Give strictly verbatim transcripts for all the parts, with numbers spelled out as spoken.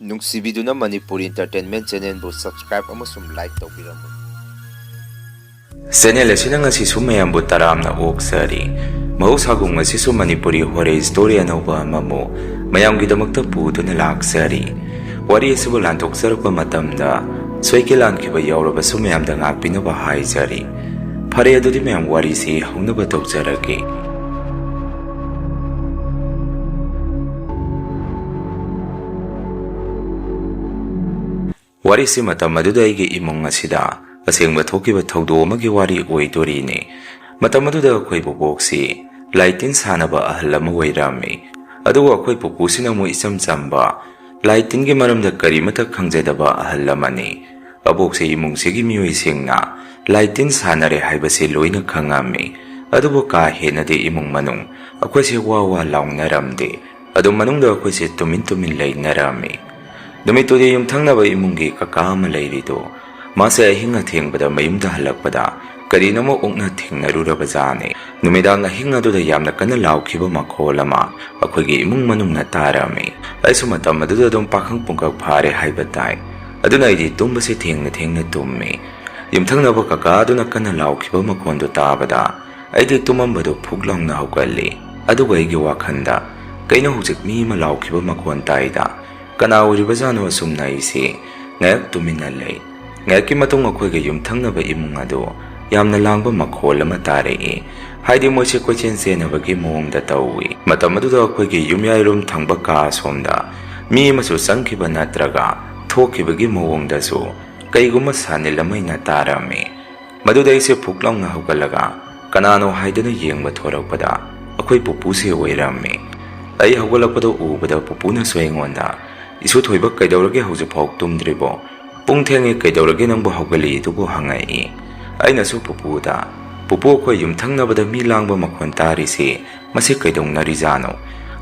ꯅꯨꯡꯁꯤꯕꯤꯗꯨꯅ Manipuri Entertainment Channelꯕꯨ subscribe ꯑꯃꯁꯨꯡ like ꯇꯧꯕꯤꯔꯝꯃꯨ꯫ Channel ꯑꯁꯤꯅ ꯉꯁꯤꯁꯨ ꯃꯌꯥꯝꯕꯨ ꯇꯔꯥꯝꯅ ꯑꯣꯛꯆꯔꯤ꯫ ꯃꯍꯧꯁꯥꯒꯨꯝ ꯉꯁꯤꯁꯨ ꯃꯅꯤꯄꯨꯔꯤ horror story ꯑꯅꯧꯕ ꯑꯃꯃꯨꯛ ꯃꯌꯥꯝꯒꯤꯗꯃꯛꯇ ꯄꯨꯗꯨꯅ ꯂꯥꯛꯆꯔꯤ꯫ ꯋꯥꯔꯤ ꯑꯁꯤꯕꯨ ꯂꯥꯟꯊꯣꯛꯆꯔꯛꯄ ꯃꯇꯝꯗ ꯁꯣꯏꯈꯤ ꯂꯥꯟꯈꯤꯕ ꯌꯥꯎꯔꯕꯁꯨ ꯃꯌꯥꯝꯗ ꯉꯥꯛꯄꯤꯅꯕ ꯍꯥꯏꯖꯔꯤ꯫ ꯐꯔꯦ, ꯑꯗꯨꯗꯤ ꯃꯌꯥꯝ ꯋꯥꯔꯤꯁꯤ ꯍꯧꯅꯕ ꯇꯧꯖꯔꯒꯦ꯫ ꯋꯥꯔꯤꯁꯤ ꯃꯇꯝ ꯑꯗꯨꯗ ꯑꯩꯒꯤ ꯏꯃꯨꯡ ꯑꯁꯤꯗ ꯑꯁꯦꯡꯕ ꯊꯣꯛꯈꯤꯕ ꯊꯧꯗꯣꯛ ꯑꯃꯒꯤ ꯋꯥꯔꯤ ꯑꯣꯏꯗꯣꯔꯤꯅꯤ꯫ ꯃꯇꯝ ꯑꯗꯨꯗ ꯑꯩꯈꯣꯏ ꯕꯣꯕꯣꯛꯁꯤ ꯂꯥꯏ ꯇꯤꯟ ꯁꯥꯟꯅꯕ ꯑꯍꯜ ꯑꯃ ꯑꯣꯏꯔꯝꯃꯤ꯫ ꯑꯗꯨꯕꯨ ꯑꯩꯈꯣꯏ ꯄꯨꯄꯨꯁꯤꯅ ꯑꯃꯨꯛ ꯏꯆꯝ ꯆꯝꯕ, ꯂꯥꯏ ꯇꯤꯟꯒꯤ ꯃꯔꯝꯗ ꯀꯔꯤꯃꯠꯇ ꯈꯪꯖꯗꯕ ꯑꯍꯜ ꯑꯃꯅꯤ꯫ ꯑꯕꯣꯛꯁꯦ ꯏꯃꯨꯡꯁꯤꯒꯤ ꯃꯤꯑꯣꯏꯁꯤꯡꯅ ꯂꯥꯏ ꯇꯤꯟ ꯁꯥꯟꯅꯔꯦ ꯍꯥꯏꯕꯁꯤ ꯂꯣꯏꯅ ꯈꯪꯉꯝꯃꯤ꯫ ꯑꯗꯨꯕꯨ ꯀꯥ ꯍꯦꯟꯅꯗꯤ ꯏꯃꯨꯡ ꯃꯅꯨꯡ ꯑꯩꯈꯣꯏꯁꯦ ꯋꯥ ꯋꯥ ꯂꯥꯎꯅꯔꯝꯗꯦ꯫ ꯑꯗꯨ ꯃꯅꯨꯡꯗ ꯑꯩꯈꯣꯏꯁꯦ ꯇꯨꯃꯤꯟ ꯇꯨꯃꯤꯟ ꯂꯩꯅꯔꯝꯃꯤ꯫ ꯅꯨꯃꯤꯠꯇꯨꯗꯤ ꯌꯨꯝꯊꯪꯅꯕ ꯏꯃꯨꯡꯒꯤ ꯀꯀꯥ ꯑꯃ ꯂꯩꯔꯤꯗꯣ, ꯃꯥꯁꯦ ꯑꯍꯤꯡ ꯑꯊꯦꯡꯕꯗ ꯃꯌꯨꯝꯗ ꯍꯜꯂꯛꯄꯗ ꯀꯔꯤꯅꯣꯃ ꯑꯣꯛꯅ ꯊꯦꯡꯅꯔꯨꯔꯕꯖꯥꯠꯅꯤ꯫ ꯅꯨꯃꯤꯗꯥꯡ ꯑꯍꯤꯡ ꯑꯗꯨꯗ ꯌꯥꯝꯅ ꯀꯟꯅ ꯂꯥꯎꯈꯤꯕ ꯃꯈꯣꯜ ꯑꯃ ꯑꯩꯈꯣꯏꯒꯤ ꯏꯃꯨꯡ ꯃꯅꯨꯡꯅ ꯇꯥꯔꯝꯃꯤ꯫ ꯑꯩꯁꯨ ꯃꯇꯝ ꯑꯗꯨꯗ ꯑꯗꯨꯝ ꯄꯥꯈꯪ ꯄꯨꯡꯀꯛ ꯐꯥꯔꯦ ꯍꯥꯏꯕ ꯇꯥꯏ꯫ ꯑꯗꯨꯅ ꯑꯩꯗꯤ ꯇꯨꯝꯕꯁꯦ ꯊꯦꯡꯅ ꯊꯦꯡꯅ ꯇꯨꯝꯃꯤ꯫ ꯌꯨꯝꯊꯪꯅꯕ ꯀꯀꯥ ꯑꯗꯨꯅ ꯀꯟꯅ ꯂꯥꯎꯈꯤꯕ ꯃꯈꯣꯟꯗꯨ ꯇꯥꯕꯗ ꯑꯩꯗꯤ ꯇꯨꯝꯃꯝꯕꯗꯨ ꯐꯨꯛ ꯂꯥꯎꯅ ꯍꯧꯒꯠꯂꯤ꯫ ꯑꯗꯨꯒ ꯑꯩꯒꯤ ꯋꯥꯈꯜꯗ, "ꯀꯩꯅꯣ, ꯍꯧꯖꯤꯛ ꯃꯤ ꯑꯃ ꯂꯥꯎꯈꯤꯕ ꯃꯈꯣꯟ ꯇꯥꯏꯗ? ꯀꯅꯥ ꯑꯣꯏꯔꯤꯕꯖꯥꯠꯅꯣ?" ꯑꯁꯨꯝꯅ ꯑꯩꯁꯦ ꯉꯥꯏꯍꯥꯛ ꯇꯨꯃꯤꯟꯅ ꯂꯩ꯫ ꯉꯥꯏꯍꯥꯛꯀꯤ ꯃꯇꯨꯡ ꯑꯩꯈꯣꯏꯒꯤ ꯌꯨꯝꯊꯪꯅꯕ ꯏꯃꯨꯡ ꯑꯗꯨ ꯌꯥꯝꯅ ꯂꯥꯡꯕ ꯃꯈꯣꯜ ꯑꯃ ꯇꯥꯔꯛꯏ꯫ ꯍꯥꯏꯗꯤ ꯃꯣꯏꯁꯦ ꯀꯣꯏꯆꯦꯟ ꯆꯦꯟꯅꯕꯒꯤ ꯃꯑꯣꯡꯗ ꯇꯧꯏ꯫ ꯃꯇꯝ ꯑꯗꯨꯗ ꯑꯩꯈꯣꯏꯒꯤ ꯌꯨꯝꯌꯥꯏꯔꯣꯝ ꯊꯪꯕ ꯀꯥ ꯑꯁꯣꯝꯗ ꯃꯤ ꯑꯃꯁꯨ ꯆꯪꯈꯤꯕ ꯅꯠꯇ꯭ꯔꯒ ꯊꯣꯛꯈꯤꯕꯒꯤ ꯃꯑꯣꯡꯗꯁꯨ ꯀꯩꯒꯨꯝꯕ ꯁꯥꯅꯤꯜ ꯑꯃ ꯑꯩꯅ ꯇꯥꯔꯝꯃꯤ꯫ ꯃꯗꯨꯗ ꯑꯩꯁꯦ ꯐꯨꯛ ꯂꯥꯎꯅ ꯍꯧꯒꯠꯂꯒ ꯀꯅꯥꯅꯣ ꯍꯥꯏꯗꯨꯅ ꯌꯦꯡꯕ ꯊꯣꯔꯛꯄꯗ ꯑꯩꯈꯣꯏ ꯄꯨꯄꯨꯁꯦ ꯑꯣꯏꯔꯝꯃꯤ꯫ ꯑꯩ ꯍꯧꯒꯠꯂꯛꯄꯗ ꯎꯕꯗ ꯄꯨꯄꯨꯅꯁꯨ ꯑꯩꯉꯣꯟꯗ, "ꯏꯁꯨ ꯊꯣꯏꯕ, ꯀꯩꯗꯧꯔꯒꯦ, ꯍꯧꯖꯤꯛꯐꯥꯎ ꯇꯨꯝꯗ꯭ꯔꯤꯕꯣ? ꯄꯨꯡ ꯊꯦꯡꯉꯦ, ꯀꯩꯗꯧꯔꯒꯦ ꯅꯪꯕꯨ ꯍꯧꯒꯠꯂꯛꯏꯗꯨꯕꯨ?" ꯍꯪꯉꯛꯏ꯫ ꯑꯩꯅꯁꯨ ꯄꯨꯄꯨꯗ, "ꯄꯨꯄꯨ, ꯑꯩꯈꯣꯏ ꯌꯨꯝꯊꯪꯅꯕꯗ ꯃꯤ ꯂꯥꯡꯕ ꯃꯈꯣꯟ ꯇꯥꯔꯤꯁꯤ ꯃꯁꯤ ꯀꯩꯗꯧꯅꯔꯤꯖꯥꯠꯅꯣ?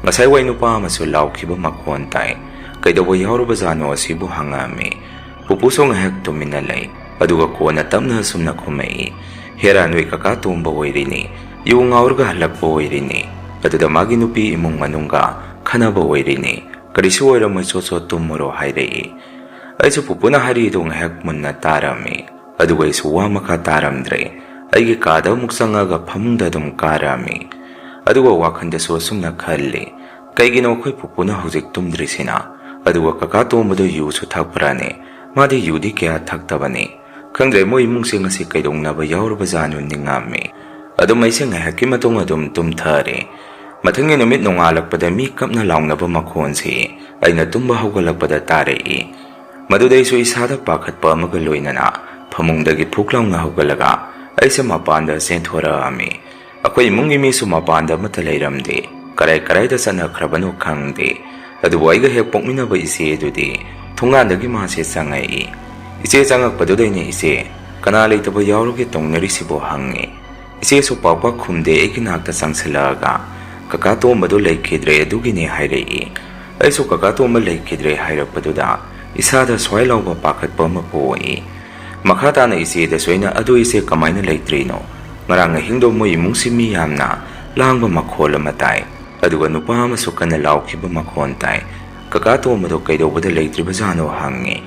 ꯉꯁꯥꯏ ꯋꯥꯏ ꯅꯨꯄꯥ ꯑꯃꯁꯨ ꯂꯥꯎꯈꯤꯕ ꯃꯈꯣꯟ ꯇꯥꯏ꯫ ꯀꯩꯗꯧꯕ ꯌꯥꯎꯔꯕꯖꯥꯠꯅꯣ ꯑꯁꯤꯕꯨ?" ꯍꯪꯉꯛꯑꯝꯃꯤ꯫ ꯄꯨꯄꯨꯁꯨ ꯉꯥꯏꯍꯥꯛ ꯇꯨꯃꯤꯟꯅ ꯂꯩ꯫ ꯑꯗꯨꯒ ꯀꯣꯟꯅ ꯇꯞꯅ ꯑꯁꯨꯝꯅ ꯈꯨꯝꯃꯛꯏ, "ꯍꯦꯔꯥ, ꯅꯣꯏ ꯀꯀꯥ ꯇꯣꯝꯕ ꯑꯣꯏꯔꯤꯅꯤ꯫ ꯌꯨ ꯉꯥꯎꯔꯒ ꯍꯜꯂꯛꯄ ꯑꯣꯏꯔꯤꯅꯤ꯫ ꯑꯗꯨꯗ ꯃꯥꯒꯤ ꯅꯨꯄꯤ ꯏꯃꯨꯡ ꯃꯅꯨꯡꯒ ꯈꯟꯅꯕ ꯑꯣꯏꯔꯤꯅꯤ꯫ "ꯀꯔꯤꯁꯨ ꯑꯣꯏꯔꯝꯃꯣꯏ, ꯆꯣ ꯆꯣ ꯇꯨꯝꯃꯨꯔꯣ" ꯍꯥꯏꯔꯛꯏ꯫ ꯑꯩꯁꯨ ꯄꯨꯄꯨꯅ ꯍꯥꯏꯔꯤꯗꯨ ꯉꯥꯏꯍꯥꯛ ꯃꯨꯟꯅ ꯇꯥꯔꯝꯃꯤ, ꯑꯗꯨꯒ ꯑꯩꯁꯨ ꯋꯥ ꯃꯈꯥ ꯇꯥꯔꯝꯗ꯭ꯔꯦ꯫ ꯑꯩꯒꯤ ꯀꯥꯗ ꯑꯃꯨꯛ ꯆꯪꯉꯒ ꯐꯃꯨꯡꯗ ꯑꯗꯨꯝ ꯀꯥꯔꯝꯃꯤ꯫ ꯑꯗꯨꯒ ꯋꯥꯈꯜꯗꯁꯨ ꯑꯁꯨꯝꯅ ꯈꯜꯂꯤ, "ꯀꯩꯒꯤꯅꯣ ꯑꯩꯈꯣꯏ ꯄꯨꯄꯨꯅ ꯍꯧꯖꯤꯛ ꯇꯨꯝꯗ꯭ꯔꯤꯁꯤꯅ? ꯑꯗꯨꯒ ꯀꯀꯥ ꯇꯣꯝꯕꯗꯣ ꯌꯨꯁꯨ ꯊꯛꯄ꯭ꯔꯥꯅꯦ? ꯃꯥꯗꯤ ꯌꯨꯗꯤ ꯀꯌꯥ ꯊꯛꯇꯕꯅꯤ꯫ ꯈꯪꯗ꯭ꯔꯦ, ꯃꯣꯏ ꯏꯃꯨꯡꯁꯦ ꯉꯁꯤ ꯀꯩꯗꯧꯅꯕ ꯌꯥꯎꯔꯕꯖꯥꯠꯅꯣ" ꯅꯤꯡꯉꯝꯃꯤ꯫ ꯑꯗꯨꯝ ꯑꯩꯁꯦ ꯉꯥꯏꯍꯥꯛꯀꯤ ꯃꯇꯨꯡ ꯑꯗꯨꯝ ꯇꯨꯝꯊꯔꯦ꯫ ꯃꯊꯪꯒꯤ ꯅꯨꯃꯤꯠ ꯅꯣꯡꯉꯥꯜꯂꯛꯄꯗ ꯃꯤ ꯀꯞꯅ ꯂꯥꯎꯅꯕ ꯃꯈꯣꯟꯁꯤ ꯑꯩꯅ ꯇꯨꯝꯕ ꯍꯧꯒꯠꯂꯛꯄꯗ ꯇꯥꯔꯛꯏ꯫ ꯃꯗꯨꯗꯩꯁꯨ ꯏꯁꯥꯗ ꯄꯥꯈꯠꯄ ꯑꯃꯒ ꯂꯣꯏꯅꯅ ꯐꯃꯨꯡꯗꯒꯤ ꯐꯨꯛ ꯂꯥꯎꯅ ꯍꯧꯒꯠꯂꯒ ꯑꯩꯁꯦ ꯃꯄꯥꯟꯗ ꯆꯦꯟꯊꯣꯔꯛꯑꯝꯃꯤ꯫ ꯑꯩꯈꯣꯏ ꯏꯃꯨꯡꯒꯤ ꯃꯤꯁꯨ ꯃꯄꯥꯟꯗ ꯑꯃꯠꯇ ꯂꯩꯔꯝꯗꯦ꯫ ꯀꯔꯥꯏ ꯀꯔꯥꯏꯗ ꯆꯠꯅꯈ꯭ꯔꯕꯅꯣ ꯈꯪꯗꯦ꯫ ꯑꯗꯨꯕꯨ ꯑꯩꯒ ꯍꯦꯛ ꯄꯣꯛꯃꯤꯟꯅꯕ ꯏꯆꯦ ꯑꯗꯨꯗꯤ ꯊꯣꯡꯒꯥꯟꯗꯒꯤ ꯃꯥꯁꯦ ꯆꯪꯉꯛꯏ꯫ ꯏꯆꯦ ꯆꯪꯉꯛꯄꯗꯨꯗꯩꯅꯦ, "ꯏꯆꯦ, ꯀꯅꯥ ꯂꯩꯇꯕ ꯌꯥꯎꯔꯒꯦ ꯇꯧꯅꯔꯤꯁꯤꯕꯣ?" ꯍꯪꯉꯤ꯫ ꯏꯆꯦꯁꯨ ꯄꯥꯛ ꯄꯥꯛ ꯈꯨꯝꯗꯦ, ꯑꯩꯒꯤ ꯅꯥꯛꯇ ꯆꯪꯁꯤꯜꯂꯛꯑꯒ, "ꯀꯀꯥ ꯇꯣꯝꯕꯗꯣ ꯂꯩꯈꯤꯗ꯭ꯔꯦ, ꯑꯗꯨꯒꯤꯅꯦ" ꯍꯥꯏꯔꯛꯏ꯫ ꯑꯩꯁꯨ "ꯀꯀꯥ ꯇꯣꯝꯕ ꯂꯩꯈꯤꯗ꯭ꯔꯦ" ꯍꯥꯏꯔꯛꯄꯗꯨꯗ ꯏꯁꯥꯗ ꯁ꯭ꯋꯥꯏ ꯂꯥꯎꯕ ꯄꯥꯈꯠꯄ ꯑꯃ ꯄꯣꯛꯏ꯫ ꯃꯈꯥ ꯇꯥꯅ ꯏꯆꯦꯗꯁꯨ ꯑꯩꯅ, "ꯑꯗꯨ ꯏꯆꯦ, ꯀꯃꯥꯏꯅ ꯂꯩꯇ꯭ꯔꯤꯅꯣ? ꯉꯔꯥꯡ ꯑꯍꯤꯡꯗꯣ ꯃꯣꯏ ꯏꯃꯨꯡꯁꯤ ꯃꯤ ꯌꯥꯝꯅ ꯂꯥꯡꯕ ꯃꯈꯣꯜ ꯑꯃ ꯇꯥꯏ, ꯑꯗꯨꯒ ꯅꯨꯄꯥ ꯑꯃꯁꯨ ꯀꯟꯅ ꯂꯥꯎꯈꯤꯕ ꯃꯈꯣꯜ ꯇꯥꯏ꯫ ꯀꯀꯥ ꯇꯣꯝꯕꯗꯣ ꯀꯩꯗꯧꯕꯗ ꯂꯩꯇ꯭ꯔꯤꯕꯖꯥꯠꯅꯣ?" ꯍꯪꯉꯤ꯫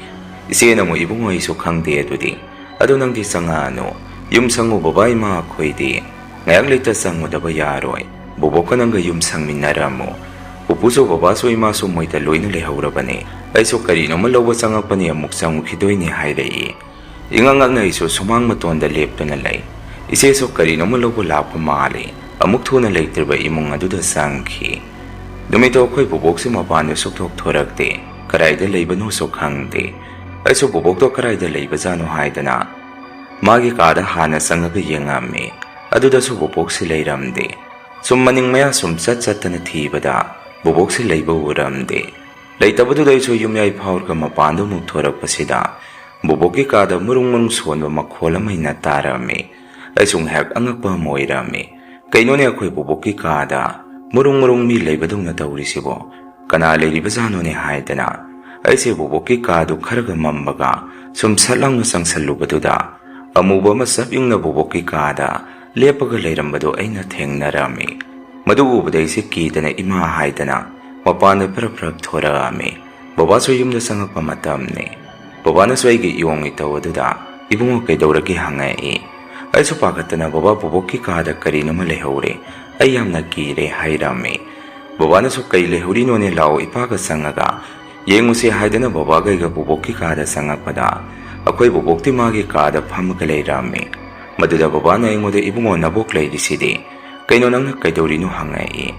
ꯏꯆꯦꯅ ꯑꯃꯨꯛ, "ꯏꯕꯨꯡꯉꯣ, ꯑꯩꯁꯨ ꯈꯪꯗꯦ ꯑꯗꯨꯗꯤ꯫ ꯑꯗꯨ ꯅꯪꯗꯤ ꯆꯪꯉꯛꯑꯅꯨ꯫ ꯌꯨꯝ ꯁꯪꯉꯨ ꯕꯕꯥ ꯏꯃꯥ, ꯑꯩꯈꯣꯏꯗꯤ ꯉꯥꯏꯍꯥꯛ ꯂꯩꯇ ꯆꯪꯉꯨꯗꯕ ꯌꯥꯔꯣꯏ꯫ ꯕꯣꯕꯣꯛꯀ ꯅꯪꯒ ꯌꯨꯝ ꯁꯪꯃꯤꯟꯅꯔꯝꯃꯨ꯫ ꯄꯨꯄꯨꯁꯨ ꯕꯕꯥꯁꯨ ꯏꯃꯥꯁꯨ ꯃꯣꯏꯗ ꯂꯣꯏꯅ ꯂꯩꯍꯧꯔꯕꯅꯦ꯫ ꯑꯩꯁꯨ ꯀꯔꯤꯅꯣꯃ ꯂꯧꯕ ꯆꯪꯉꯛꯄꯅꯦ, ꯑꯃꯨꯛ ꯆꯪꯉꯨꯈꯤꯗꯣꯏꯅꯦ" ꯍꯥꯏꯔꯛꯏ꯫ ꯏꯉꯛ ꯉꯛꯅ ꯑꯩꯁꯨ ꯁꯨꯃꯥꯡ ꯃꯇꯣꯟꯗ ꯂꯦꯞꯇꯨꯅ ꯂꯩ꯫ ꯏꯆꯦꯁꯨ ꯀꯔꯤꯅꯣꯃ ꯂꯧꯕ ꯂꯥꯛꯄ ꯃꯥꯜꯂꯤ꯫ ꯑꯃꯨꯛ ꯊꯨꯅ ꯂꯩꯇ꯭ꯔꯤꯕ ꯏꯃꯨꯡ ꯑꯗꯨꯗ ꯆꯪꯈꯤ꯫ ꯅꯨꯃꯤꯠꯇꯣ ꯑꯩꯈꯣꯏ ꯕꯣꯕꯣꯛꯁꯦ ꯃꯄꯥꯟꯗ ꯁꯨꯛꯊꯣꯛ ꯊꯣꯔꯛꯇꯦ꯫ ꯀꯗꯥꯏꯗ ꯂꯩꯕꯅꯣꯁꯨ ꯈꯪꯗꯦ꯫ ꯑꯩꯁꯨ ꯕꯣꯕꯣꯛꯇꯣ ꯀꯗꯥꯏꯗ ꯂꯩꯕꯖꯥꯠꯅꯣ ꯍꯥꯏꯗꯅ ꯃꯥꯒꯤ ꯀꯥꯗ ꯍꯥꯟꯅ ꯆꯪꯉꯒ ꯌꯦꯡꯉꯝꯃꯤ꯫ ꯑꯗꯨꯗꯁꯨ ꯕꯣꯕꯣꯛꯁꯦ ꯂꯩꯔꯝꯗꯦ꯫ ꯁꯨꯝ ꯃꯅꯤꯡ ꯃꯌꯥ ꯁꯨꯝ ꯆꯠ ꯆꯠꯇꯅ ꯊꯤꯕꯗ ꯕꯣꯕꯣꯛꯁꯦ ꯂꯩꯕ ꯎꯔꯝꯗꯦ꯫ ꯂꯩꯇꯕꯗꯨꯗ ꯑꯩꯁꯨ ꯌꯨꯝꯌꯥꯏ ꯐꯥꯎꯔꯒ ꯃꯄꯥꯟꯗ ꯑꯃꯨꯛ ꯊꯣꯔꯛꯄꯁꯤꯗ ꯕꯣꯕꯣꯛꯀꯤ ꯀꯥꯗ ꯃꯨꯔꯨꯡ ꯃꯨꯔꯨꯡ ꯁꯣꯟꯕ ꯃꯈꯣꯜ ꯑꯃ ꯑꯩꯅ ꯇꯥꯔꯝꯃꯤ꯫ ꯑꯩꯁꯨ ꯉꯥꯏꯍꯥꯛ ꯑꯉꯛꯄ ꯑꯃ ꯑꯣꯏꯔꯝꯃꯤ꯫ "ꯀꯩꯅꯣꯅꯦ, ꯑꯩꯈꯣꯏ ꯕꯣꯕꯣꯛꯀꯤ ꯀꯥꯗ ꯃꯨꯔꯨꯡ ꯃꯨꯔꯨꯡ ꯃꯤ ꯂꯩꯕꯗꯧꯅ ꯇꯧꯔꯤꯁꯤꯕꯣ? ꯀꯅꯥ ꯂꯩꯔꯤꯕꯖꯥꯠꯅꯣꯅꯦ?" ꯍꯥꯏꯗꯅ ꯑꯩꯁꯦ ꯕꯣꯕꯣꯛꯀꯤ ꯀꯥꯗꯨ ꯈꯔꯒ ꯃꯝꯕꯒ ꯁꯨꯝ ꯁꯠ ꯂꯥꯎꯅ ꯆꯪꯁꯜꯂꯨꯕꯗꯨꯗ ꯑꯃꯨꯕ ꯑꯃ ꯆꯞ ꯌꯨꯡꯅ ꯕꯣꯕꯣꯛꯀꯤ ꯀꯥꯗ ꯂꯦꯞꯄꯒ ꯂꯩꯔꯝꯕꯗꯨ ꯑꯩꯅ ꯊꯦꯡꯅꯔꯝꯃꯤ꯫ ꯃꯗꯨ ꯎꯕꯗ ꯑꯩꯁꯦ ꯀꯤꯗꯅ "ꯏꯃꯥ" ꯍꯥꯏꯗꯅ ꯃꯄꯥꯟꯗ ꯐꯔꯞ ꯐꯔꯞ ꯊꯣꯔꯛꯑꯝꯃꯤ꯫ ꯕꯕꯥꯁꯨ ꯌꯨꯝꯗ ꯆꯪꯉꯛꯄ ꯃꯇꯝꯅꯤ꯫ ꯕꯕꯥꯅꯁꯨ ꯑꯩꯒꯤ ꯏꯌꯣꯡ ꯏꯇꯧ ꯑꯗꯨꯗ, "ꯏꯕꯨꯡꯉꯣ, ꯀꯩꯗꯧꯔꯒꯦ?" ꯍꯪꯉꯛꯏ꯫ ꯑꯩꯁꯨ ꯄꯥꯈꯠꯇꯅ, "ꯕꯕꯥ, ꯕꯣꯕꯣꯛꯀꯤ ꯀꯥꯗ ꯀꯔꯤꯅꯣꯃ ꯂꯩꯍꯧꯔꯦ, ꯑꯩ ꯌꯥꯝꯅ ꯀꯤꯔꯦ" ꯍꯥꯏꯔꯝꯃꯤ꯫ ꯕꯕꯥꯅꯁꯨ, "ꯀꯩ ꯂꯩꯍꯧꯔꯤꯅꯣꯅꯦ? ꯂꯥꯛꯑꯣ, ꯏꯄꯥꯒ ꯆꯪꯉꯒ ꯌꯦꯡꯉꯨꯁꯦ" ꯍꯥꯏꯗꯅ ꯕꯕꯥꯒ ꯑꯩꯒ ꯕꯣꯕꯣꯛꯀꯤ ꯀꯥꯗ ꯆꯪꯉꯛꯄꯗ, ꯑꯩꯈꯣꯏ ꯕꯣꯕꯣꯛꯇꯤ ꯃꯥꯒꯤ ꯀꯥꯗ ꯐꯝꯃꯒ ꯂꯩꯔꯝꯃꯤ꯫ ꯃꯗꯨꯗ ꯕꯕꯥꯅ ꯑꯩꯉꯣꯟꯗ, "ꯏꯕꯨꯡꯉꯣ, ꯅꯕꯣꯛ ꯂꯩꯔꯤꯁꯤꯗꯤ? ꯀꯩꯅꯣ, ꯅꯪꯅ ꯀꯩꯗꯧꯔꯤꯅꯣ?" ꯍꯪꯉꯛꯏ꯫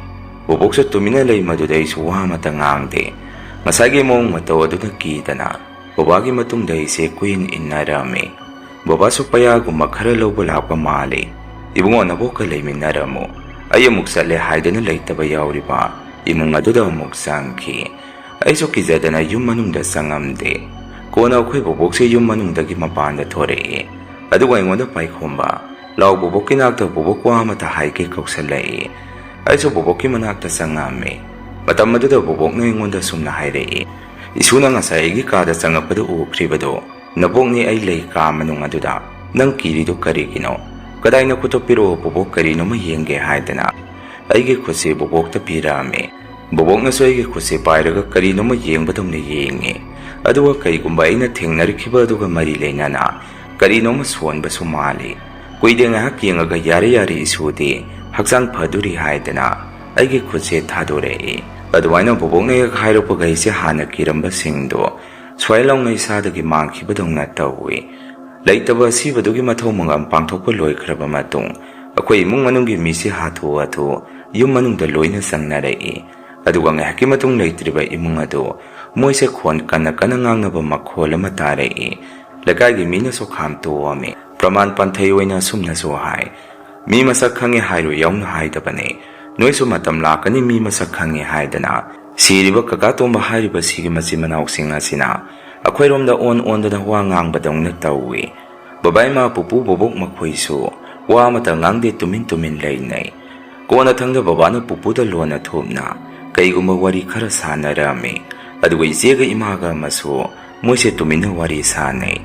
ꯕꯣꯕꯣꯛꯁꯨ ꯇꯨꯃꯤꯟꯅ ꯂꯩ꯫ ꯃꯗꯨꯗ ꯑꯩꯁꯨ ꯋꯥ ꯑꯃꯠꯇ ꯉꯥꯡꯗꯦ꯫ ꯉꯁꯥꯏꯒꯤ ꯃꯑꯣꯡ ꯃꯇꯧ ꯑꯗꯨꯅ ꯀꯤꯗꯅ ꯕꯕꯥꯒꯤ ꯃꯇꯨꯡꯗ ꯑꯩꯁꯦ ꯀꯨꯏꯟ ꯏꯟꯅꯔꯝꯃꯤ꯫ ꯕꯕꯥꯁꯨ ꯄꯩꯌꯥꯒꯨꯝꯕ ꯈꯔ ꯂꯧꯕ ꯂꯥꯛꯄ ꯃꯥꯜꯂꯤ꯫ "ꯏꯕꯨꯡꯉꯣ, ꯅꯕꯣꯛꯀ ꯂꯩꯃꯤꯟꯅꯔꯝꯃꯨ, ꯑꯩ ꯑꯃꯨꯛ ꯆꯠꯂꯦ" ꯍꯥꯏꯗꯨꯅ ꯂꯩꯇꯕ ꯌꯥꯎꯔꯤꯕ ꯏꯃꯨꯡ ꯑꯗꯨꯗ ꯑꯃꯨꯛ ꯆꯪꯈꯤ꯫ ꯑꯩꯁꯨ ꯀꯤꯖꯗꯅ ꯌꯨꯝ ꯃꯅꯨꯡꯗ ꯆꯪꯉꯝꯗꯦ꯫ ꯀꯣꯟꯅ ꯑꯩꯈꯣꯏ ꯕꯣꯕꯣꯛꯁꯦ ꯌꯨꯝ ꯃꯅꯨꯡꯗꯒꯤ ꯃꯄꯥꯟꯗ ꯊꯣꯔꯛꯏ꯫ ꯑꯗꯨꯒ ꯑꯩꯉꯣꯟꯗ ꯄꯥꯏꯈꯣꯝꯕ, "ꯂꯥꯎ, ꯕꯣꯕꯣꯛꯀꯤ ꯅꯥꯛꯇ ꯕꯣꯕꯣꯛ ꯋꯥ ꯑꯃꯇ ꯍꯥꯏꯒꯦ" ꯀꯧꯁꯜꯂꯛꯏ꯫ ꯑꯩꯁꯨ ꯕꯣꯕꯣꯛꯀꯤ ꯃꯅꯥꯛꯇ ꯆꯪꯉꯝꯃꯤ꯫ ꯃꯇꯝ ꯑꯗꯨꯗ ꯕꯣꯕꯣꯛꯅ ꯑꯩꯉꯣꯟꯗ ꯁꯨꯝꯅ ꯍꯥꯏꯔꯛꯏ, "ꯏꯁꯨꯅ ꯉꯁꯥꯏ ꯑꯩꯒꯤ ꯀꯥꯗ ꯆꯪꯉꯛꯄꯗꯨ ꯎꯈ꯭ꯔꯤꯕꯗꯣ? ꯅꯕꯣꯛꯅꯤ ꯑꯩ ꯂꯩ ꯀꯥ ꯃꯅꯨꯡ ꯑꯗꯨꯗ꯫ ꯅꯪ ꯀꯤꯔꯤꯗꯨ ꯀꯔꯤꯒꯤꯅꯣ? ꯀꯗꯥꯏ ꯅꯈꯨꯠꯇꯣ ꯄꯤꯔꯛꯑꯣ, ꯕꯣꯕꯣꯛ, ꯀꯔꯤꯅꯣꯃ ꯌꯦꯡꯒꯦ" ꯍꯥꯏꯗꯅ ꯑꯩꯒꯤ ꯈꯨꯠꯁꯦ ꯕꯣꯕꯣꯛꯇ ꯄꯤꯔꯛꯑꯝꯃꯤ꯫ ꯕꯣꯕꯣꯛꯅꯁꯨ ꯑꯩꯒꯤ ꯈꯨꯠꯁꯦ ꯄꯥꯏꯔꯒ ꯀꯔꯤꯅꯣꯃ ꯌꯦꯡꯕꯗꯧꯅ ꯌꯦꯡꯉꯤ꯫ ꯑꯗꯨꯒ ꯀꯩꯒꯨꯝꯕ ꯑꯩꯅ ꯊꯦꯡꯅꯔꯛꯈꯤꯕ ꯑꯗꯨꯒ ꯃꯔꯤ ꯂꯩꯅꯅ ꯀꯔꯤꯅꯣꯃ ꯁꯣꯟꯕꯁꯨ ꯃꯥꯜꯂꯤ꯫ ꯀꯨꯏꯗꯦ ꯉꯥꯏꯍꯥꯛ ꯌꯦꯡꯉꯒ, "ꯌꯥꯔꯦ, ꯌꯥꯔꯦ, ꯏꯁꯨꯗꯤ ꯍꯛꯆꯥꯡ ꯐꯗꯣꯔꯤ" ꯍꯥꯏꯗꯅ ꯑꯩꯒꯤ ꯈꯨꯠꯁꯦ ꯊꯥꯗꯣꯔꯛꯏ꯫ ꯑꯗꯨꯃꯥꯏꯅ ꯕꯣꯕꯣꯛꯅ ꯍꯦꯛ ꯍꯥꯏꯔꯛꯄꯒ ꯑꯩꯁꯦ ꯍꯥꯟꯅ ꯀꯤꯔꯝꯕꯁꯤꯡꯗꯣ ꯁ꯭ꯋꯥꯏ ꯂꯥꯎꯅ ꯏꯁꯥꯗꯒꯤ ꯃꯥꯡꯈꯤꯕꯗꯧꯅ ꯇꯧꯏ꯫ ꯂꯩꯇꯕ ꯑꯁꯤꯕꯗꯨꯒꯤ ꯃꯊꯧ ꯃꯉꯝ ꯄꯥꯡꯊꯣꯛꯄ ꯂꯣꯏꯈ꯭ꯔꯕ ꯃꯇꯨꯡ, ꯑꯩꯈꯣꯏ ꯏꯃꯨꯡ ꯃꯅꯨꯡꯒꯤ ꯃꯤꯁꯦ ꯍꯥꯊꯨ ꯍꯥꯊꯨ ꯌꯨꯝ ꯃꯅꯨꯡꯗ ꯂꯣꯏꯅ ꯆꯪꯅꯔꯛꯏ꯫ ꯑꯗꯨꯒ ꯉꯥꯏꯍꯥꯛꯀꯤ ꯃꯇꯨꯡ ꯂꯩꯇ꯭ꯔꯤꯕ ꯏꯃꯨꯡ ꯑꯗꯨ ꯃꯣꯏꯁꯦ ꯈꯣꯟ ꯀꯟꯅ ꯀꯟꯅ ꯉꯥꯡꯅꯕ ꯃꯈꯣꯜ ꯑꯃ ꯇꯥꯔꯛꯏ꯫ ꯂꯩꯀꯥꯏꯒꯤ ꯃꯤꯅꯁꯨ ꯈꯥꯝꯇꯣꯛꯑꯝꯃꯤ꯫ ꯄ꯭ꯔꯃꯥꯟ ꯄꯥꯟꯊꯩ ꯑꯣꯏꯅ ꯑꯁꯨꯝꯅꯁꯨ ꯍꯥꯏ, "ꯃꯤ ꯃꯁꯛ ꯈꯪꯉꯤ ꯍꯥꯏꯔꯣꯏ ꯌꯥꯎꯅ ꯍꯥꯏꯗꯕꯅꯤ꯫ ꯅꯣꯏꯁꯨ ꯃꯇꯝ ꯂꯥꯛꯀꯅꯤ ꯃꯤ ꯃꯁꯛ ꯈꯪꯉꯤ ꯍꯥꯏꯗꯅ꯫ ꯁꯤꯔꯤꯕ ꯀꯀꯥ ꯇꯣꯝꯕ ꯍꯥꯏꯔꯤꯕ ꯁꯤꯒꯤ ꯃꯆꯤꯟ ꯃꯅꯥꯎꯁꯤꯡ ꯑꯁꯤꯅ ꯑꯩꯈꯣꯏꯔꯣꯝꯗ ꯑꯣꯟ ꯑꯣꯟꯗꯅ ꯋꯥ ꯉꯥꯡꯕꯗꯧꯅ ꯇꯧꯏ"꯫ ꯕꯕꯥ, ꯏꯃꯥ, ꯄꯨꯄꯨ, ꯕꯣꯕꯣꯛ ꯃꯈꯣꯏꯁꯨ ꯋꯥ ꯑꯃꯠꯇ ꯉꯥꯡꯗꯦ, ꯇꯨꯃꯤꯟ ꯇꯨꯃꯤꯟ ꯂꯩꯅꯩ꯫ ꯀꯣꯟꯅꯊꯪꯗ ꯕꯕꯥꯅ ꯄꯨꯄꯨꯗ ꯂꯣꯟꯅ ꯊꯨꯞꯅ ꯀꯩꯒꯨꯝꯕ ꯋꯥꯔꯤ ꯈꯔ ꯁꯥꯟꯅꯔꯝꯃꯤ꯫ ꯑꯗꯨꯒ ꯏꯆꯦꯒ ꯏꯃꯥꯒ ꯑꯃꯁꯨ ꯃꯣꯏꯁꯦ ꯇꯨꯃꯤꯟꯅ ꯋꯥꯔꯤ ꯁꯥꯟꯅꯩ꯫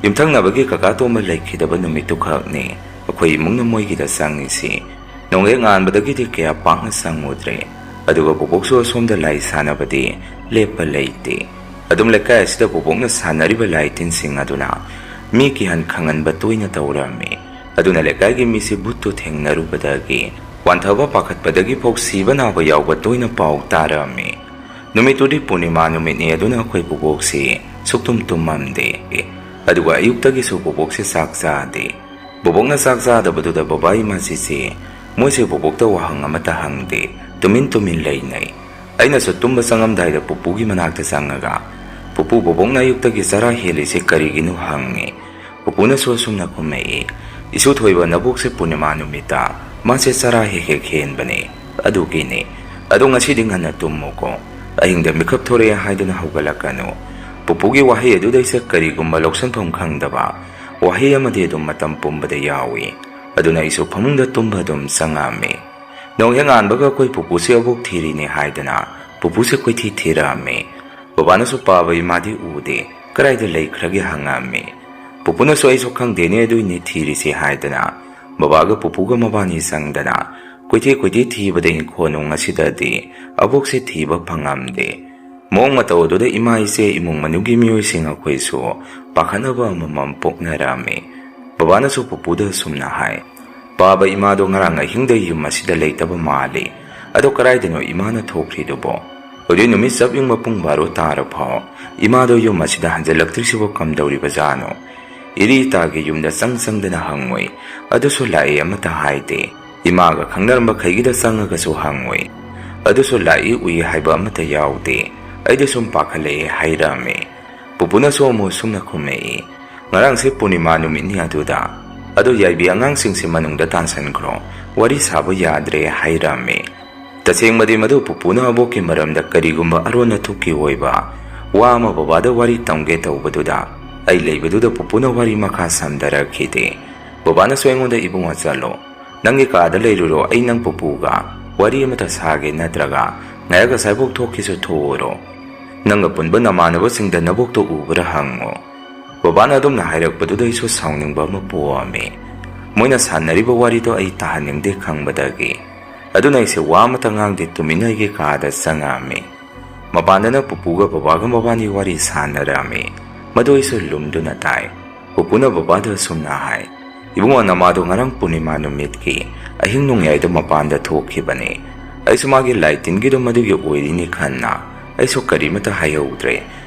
ꯌꯨꯝꯊꯪꯅꯕꯒꯤ ꯀꯀꯥ ꯇꯣꯝꯕ ꯂꯩꯈꯤꯗꯕ ꯅꯨꯃꯤꯠꯇꯨꯈꯛꯅꯤ ꯑꯩꯈꯣꯏ ꯏꯃꯨꯡꯅ ꯃꯣꯏꯒꯤꯗ ꯆꯪꯉꯤꯁꯤ꯫ ꯅꯣꯡꯂꯩ ꯉꯥꯟꯕꯗꯒꯤꯗꯤ ꯀꯌꯥ ꯄꯥꯛꯅ ꯆꯪꯉꯨꯗ꯭ꯔꯦ꯫ ꯑꯗꯨꯒ ꯕꯣꯕꯣꯛꯁꯨ ꯑꯁꯣꯝꯗ ꯂꯥꯏ ꯁꯥꯟꯅꯕꯗꯤ ꯂꯦꯞꯄ ꯂꯩꯇꯦ꯫ ꯑꯗꯨꯝ ꯂꯩꯀꯥꯏ ꯑꯁꯤꯗ ꯕꯣꯕꯣꯛꯅ ꯁꯥꯟꯅꯔꯤꯕ ꯂꯥꯏ ꯇꯤꯟꯁꯤꯡ ꯑꯗꯨꯅ ꯃꯤ ꯀꯤꯍꯟ ꯈꯪꯍꯟꯕ ꯇꯣꯏꯅ ꯇꯧꯔꯝꯃꯤ꯫ ꯑꯗꯨꯅ ꯂꯩꯀꯥꯏꯒꯤ ꯃꯤꯁꯤ ꯚꯨꯠꯇꯨ ꯊꯦꯡꯅꯔꯨꯕꯗꯒꯤ ꯋꯥꯟꯊꯕ ꯄꯥꯈꯠꯄꯗꯒꯤ ꯐꯥꯎ ꯁꯤꯕ ꯅꯥꯕ ꯌꯥꯎꯕ ꯇꯣꯏꯅ ꯄꯥꯎ ꯇꯥꯔꯝꯃꯤ꯫ ꯅꯨꯃꯤꯠꯇꯨꯗꯤ ꯄꯨꯔꯅꯤꯃꯥ ꯅꯨꯃꯤꯠꯅꯤ, ꯑꯗꯨꯅ ꯑꯩꯈꯣꯏ ꯕꯣꯕꯣꯛꯁꯤ ꯁꯨꯛꯇꯨꯝ ꯇꯨꯝꯃꯝꯗꯦ꯫ ꯑꯗꯨꯒ ꯑꯌꯨꯛꯇꯒꯤꯁꯨ ꯕꯣꯕꯣꯛꯁꯦ ꯆꯥꯛ ꯆꯥꯗꯦ꯫ ꯕꯣꯕꯣꯛꯅ ꯆꯥꯛ ꯆꯥꯗꯕꯗꯨꯗ ꯕꯕꯥ ꯏꯃꯥꯁꯤꯁꯦ ꯃꯣꯏꯁꯦ ꯕꯣꯕꯣꯛꯇ ꯋꯥꯍꯪ ꯑꯃꯠꯇ ꯍꯪꯗꯦ, ꯇꯨꯃꯤꯟ ꯇꯨꯃꯤꯟ ꯂꯩꯅꯩ꯫ ꯑꯩꯅꯁꯨ ꯇꯨꯝꯕ ꯆꯪꯉꯝꯗꯥꯏꯗ ꯄꯨꯄꯨꯒꯤ ꯃꯅꯥꯛꯇ ꯆꯪꯉꯒ, "ꯄꯨꯄꯨ, ꯕꯣꯕꯣꯛꯅ ꯑꯌꯨꯛꯇꯒꯤ ꯆꯔꯥ ꯍꯦꯜꯂꯤꯁꯦ ꯀꯔꯤꯒꯤꯅꯣ?" ꯍꯪꯉꯤ꯫ ꯄꯨꯄꯨꯅꯁꯨ ꯑꯁꯨꯝꯅ ꯈꯨꯝꯃꯛꯏ, "ꯏꯁꯨ ꯊꯣꯏꯕ, ꯅꯕꯣꯛꯁꯦ ꯄꯨꯔꯅꯤꯃꯥ ꯅꯨꯃꯤꯠꯇ ꯃꯥꯁꯦ ꯆꯔꯥ ꯍꯦꯛ ꯍꯦꯛ ꯍꯦꯟꯕꯅꯦ꯫ ꯑꯗꯨꯒꯤꯅꯦ꯫ ꯑꯗꯣ ꯉꯁꯤꯗꯤ ꯉꯟꯅ ꯇꯨꯝꯃꯨꯀꯣ꯫ ꯑꯍꯤꯡꯗ ꯃꯤꯀꯞ ꯊꯣꯔꯛꯑꯦ ꯍꯥꯏꯗꯨꯅ ꯍꯧꯒꯠꯂꯛꯀꯅꯨ꯫" ꯄꯨꯄꯨꯒꯤ ꯋꯥꯍꯩ ꯑꯗꯨꯗꯩꯁꯦ ꯀꯔꯤꯒꯨꯝꯕ ꯂꯧꯁꯤꯟꯐꯝ ꯈꯪꯗꯕ ꯋꯥꯍꯩ ꯑꯃꯗꯤ ꯑꯗꯨꯝ ꯃꯇꯝ ꯄꯨꯝꯕꯗ ꯌꯥꯎꯏ꯫ ꯑꯗꯨꯅ ꯑꯩꯁꯨ ꯐꯃꯨꯡꯗ ꯇꯨꯝꯕ ꯑꯗꯨꯝ ꯆꯪꯉꯝꯃꯤ꯫ ꯅꯣꯡ ꯍꯦꯛ ꯉꯥꯟꯕꯒ ꯑꯩꯈꯣꯏ ꯄꯨꯄꯨꯁꯦ ꯑꯕꯣꯛ ꯊꯤꯔꯤꯅꯦ ꯍꯥꯏꯗꯅ ꯄꯨꯄꯨꯁꯦ ꯀꯣꯏꯊꯤ ꯊꯤꯔꯛꯑꯝꯃꯤ꯫ ꯕꯕꯥꯅꯁꯨ ꯄꯥꯕ ꯏꯃꯥꯗꯤ ꯎꯗꯦ, ꯀꯗꯥꯏꯗ ꯂꯩꯈ꯭ꯔꯒꯦ ꯍꯪꯉꯛꯑꯝꯃꯤ꯫ ꯄꯨꯄꯨꯅꯁꯨ "ꯑꯩꯁꯨ ꯈꯪꯗꯦꯅꯦ, ꯑꯗꯨꯏꯅꯦ ꯊꯤꯔꯤꯁꯦ" ꯍꯥꯏꯗꯅ ꯕꯕꯥꯒ ꯄꯨꯄꯨꯒ ꯃꯕꯥꯅꯤ ꯆꯪꯗꯅ ꯀꯣꯏꯊꯤ ꯀꯣꯏꯊꯤ ꯊꯤꯕꯗ ꯏꯪꯈꯣꯜ ꯅꯨꯡ ꯑꯁꯤꯗꯗꯤ ꯑꯕꯣꯛꯁꯦ ꯊꯤꯕ ꯐꯪꯉꯝꯗꯦ꯫ ꯃꯑꯣꯡ ꯃꯇꯧ ꯑꯗꯨꯗ ꯏꯃꯥ, ꯏꯆꯦ, ꯏꯃꯨꯡ ꯃꯅꯨꯡꯒꯤ ꯃꯤꯑꯣꯏꯁꯤꯡ ꯑꯩꯈꯣꯏꯁꯨ ꯄꯥꯈꯠꯅꯕ ꯑꯃꯃꯝ ꯄꯣꯛꯅꯔꯝꯃꯤ꯫ ꯕꯕꯥꯅꯁꯨ ꯄꯨꯄꯨꯗ ꯑꯁꯨꯝꯅ ꯍꯥꯏ, "ꯄꯥꯕ ꯏꯃꯥꯗꯣ ꯉꯔꯥꯡ ꯑꯍꯤꯡꯗ ꯌꯨꯝ ꯑꯁꯤꯗ ꯂꯩꯇꯕ ꯃꯥꯜꯂꯤ꯫ ꯑꯗꯣ ꯀꯗꯥꯏꯗꯅꯣ ꯏꯃꯥꯅ ꯊꯣꯛꯈ꯭ꯔꯤꯗꯨꯕꯣ? ꯍꯧꯖꯤꯛ ꯅꯨꯃꯤꯠ ꯆꯞ ꯌꯨꯡꯕ ꯄꯨꯡ ꯕꯥꯔꯣ ꯇꯥꯔ ꯐꯥꯎ ꯏꯃꯥꯗꯣ ꯌꯨꯝ ꯑꯁꯤꯗ ꯍꯟꯖꯤꯜꯂꯛꯇ꯭ꯔꯤꯁꯤꯕꯨ ꯀꯝꯗꯧꯔꯤꯕꯖꯥꯠꯅꯣ?" ꯏꯔꯤ ꯏꯇꯥꯒꯤ ꯌꯨꯝꯗ ꯆꯪ ꯆꯪꯗꯅ ꯍꯪꯉꯨꯏ꯫ ꯑꯗꯨꯁꯨ ꯂꯥꯛꯏ ꯑꯃꯠꯇ ꯍꯥꯏꯗꯦ꯫ ꯏꯃꯥꯒ ꯈꯪꯅꯔꯝꯕ ꯈꯩꯒꯤꯗ ꯆꯪꯉꯒꯁꯨ ꯍꯪꯉꯨꯏ꯫ ꯑꯗꯨꯁꯨ ꯂꯥꯛꯏ ꯎꯏ ꯍꯥꯏꯕ ꯑꯃꯠꯇ ꯌꯥꯎꯗꯦ꯫ ꯑꯩꯗꯤ ꯁꯨꯝ ꯄꯥꯈꯠꯂꯛꯑꯦ ꯍꯥꯏꯔꯝꯃꯤ꯫ ꯄꯨꯄꯨꯅꯁꯨ ꯑꯃꯨꯛ ꯁꯨꯝꯅ ꯈꯨꯝꯃꯛꯏ, "ꯉꯔꯥꯡꯁꯦ ꯄꯨꯔꯅꯤꯃꯥ ꯅꯨꯃꯤꯠꯅꯤ ꯑꯗꯨꯗ꯫ ꯑꯗꯨ ꯌꯥꯏꯕꯤ ꯑꯉꯥꯡꯁꯤꯡꯁꯦ ꯃꯅꯨꯡꯗ ꯇꯥꯟꯁꯤꯟꯈ꯭ꯔꯣ꯫ ꯋꯥꯔꯤ ꯁꯥꯕ ꯌꯥꯗ꯭ꯔꯦ" ꯍꯥꯏꯔꯝꯃꯤ꯫ ꯇꯁꯦꯡꯕꯗꯤ ꯃꯗꯨ ꯄꯨꯄꯨꯅ ꯑꯕꯣꯛꯀꯤ ꯃꯔꯝꯗ ꯀꯔꯤꯒꯨꯝꯕ ꯑꯔꯣꯟ ꯑꯊꯨꯞꯀꯤ ꯑꯣꯏꯕ ꯋꯥ ꯑꯃ ꯕꯕꯥꯗ ꯋꯥꯔꯤ ꯇꯝꯒꯦ ꯇꯧꯕꯗꯨꯗ ꯑꯩ ꯂꯩꯕꯗꯨꯗ ꯄꯨꯄꯨꯅ ꯋꯥꯔꯤ ꯃꯈꯥ ꯁꯝꯊꯔꯛꯈꯤꯗꯦ꯫ ꯕꯕꯥꯅꯁꯨ ꯑꯩꯉꯣꯟꯗ, "ꯏꯕꯨꯡꯉꯣ, ꯆꯠꯂꯣ꯫ ꯅꯪꯒꯤ ꯀꯥꯗ ꯂꯩꯔꯨꯔꯣ, ꯑꯩ ꯅꯪ ꯄꯨꯄꯨꯒ ꯋꯥꯔꯤ ꯑꯃꯇ ꯁꯥꯒꯦ, ꯅꯠꯇ꯭ꯔꯒ ꯉꯥꯏꯍꯥꯛ ꯑꯁꯥꯏꯕꯣꯛ ꯊꯣꯛꯀꯦꯁꯨ ꯊꯣꯛꯎꯔꯣ꯫ ꯅꯪꯒ ꯄꯨꯟꯕ ꯅꯃꯥꯟꯅꯕꯁꯤꯡꯗ ꯅꯕꯣꯛꯇꯣ ꯎꯕ꯭ꯔꯥ ꯍꯪꯉꯣ꯫" ꯕꯕꯥꯅ ꯑꯗꯨꯝꯅ ꯍꯥꯏꯔꯛꯄꯗꯨꯗ ꯑꯩꯁꯨ ꯁꯥꯎꯅꯤꯡꯕ ꯑꯃ ꯄꯣꯛꯑꯝꯃꯤ꯫ ꯃꯣꯏꯅ ꯁꯥꯟꯅꯔꯤꯕ ꯋꯥꯔꯤꯗꯣ ꯑꯩ ꯇꯥꯍꯟꯅꯤꯡꯗꯦ ꯈꯪꯕꯗꯒꯤ꯫ ꯑꯗꯨꯅ ꯑꯩꯁꯦ ꯋꯥ ꯑꯃꯇ ꯉꯥꯡꯗꯦ, ꯇꯨꯃꯤꯟꯅ ꯑꯩꯒꯤ ꯀꯥꯗ ꯆꯪꯉꯛꯑꯝꯃꯤ꯫ ꯃꯄꯥꯟꯗꯅ ꯄꯨꯄꯨꯒ ꯕꯕꯥꯒ ꯃꯕꯥꯅꯤ ꯋꯥꯔꯤ ꯁꯥꯟꯅꯔꯛꯑꯝꯃꯤ꯫ ꯃꯗꯨ ꯑꯩꯁꯨ ꯂꯨꯝꯗꯨꯅ ꯇꯥꯏ꯫ ꯄꯨꯄꯨꯅ ꯕꯕꯥꯗ ꯑꯁꯨꯝꯅ ꯍꯥꯏ, "ꯏꯕꯨꯡꯉꯣ, ꯅꯃꯥꯗꯣ ꯉꯔꯥꯡ ꯄꯨꯔꯅꯤꯃꯥ ꯅꯨꯃꯤꯠꯀꯤ ꯑꯍꯤꯡ ꯅꯣꯡꯌꯥꯏꯗ ꯃꯄꯥꯟꯗ ꯊꯣꯛꯈꯤꯕꯅꯤ꯫ ꯑꯩꯁꯨ ꯃꯥꯒꯤ ꯂꯥꯏ ꯇꯤꯟꯒꯤꯗꯣ ꯃꯗꯨꯒꯤ ꯑꯣꯏꯔꯤꯅꯤ ꯈꯟꯅ ꯑꯩꯁꯨ ꯀꯔꯤꯃꯇ ꯍꯥꯏꯍꯧꯗ꯭ꯔꯦ꯫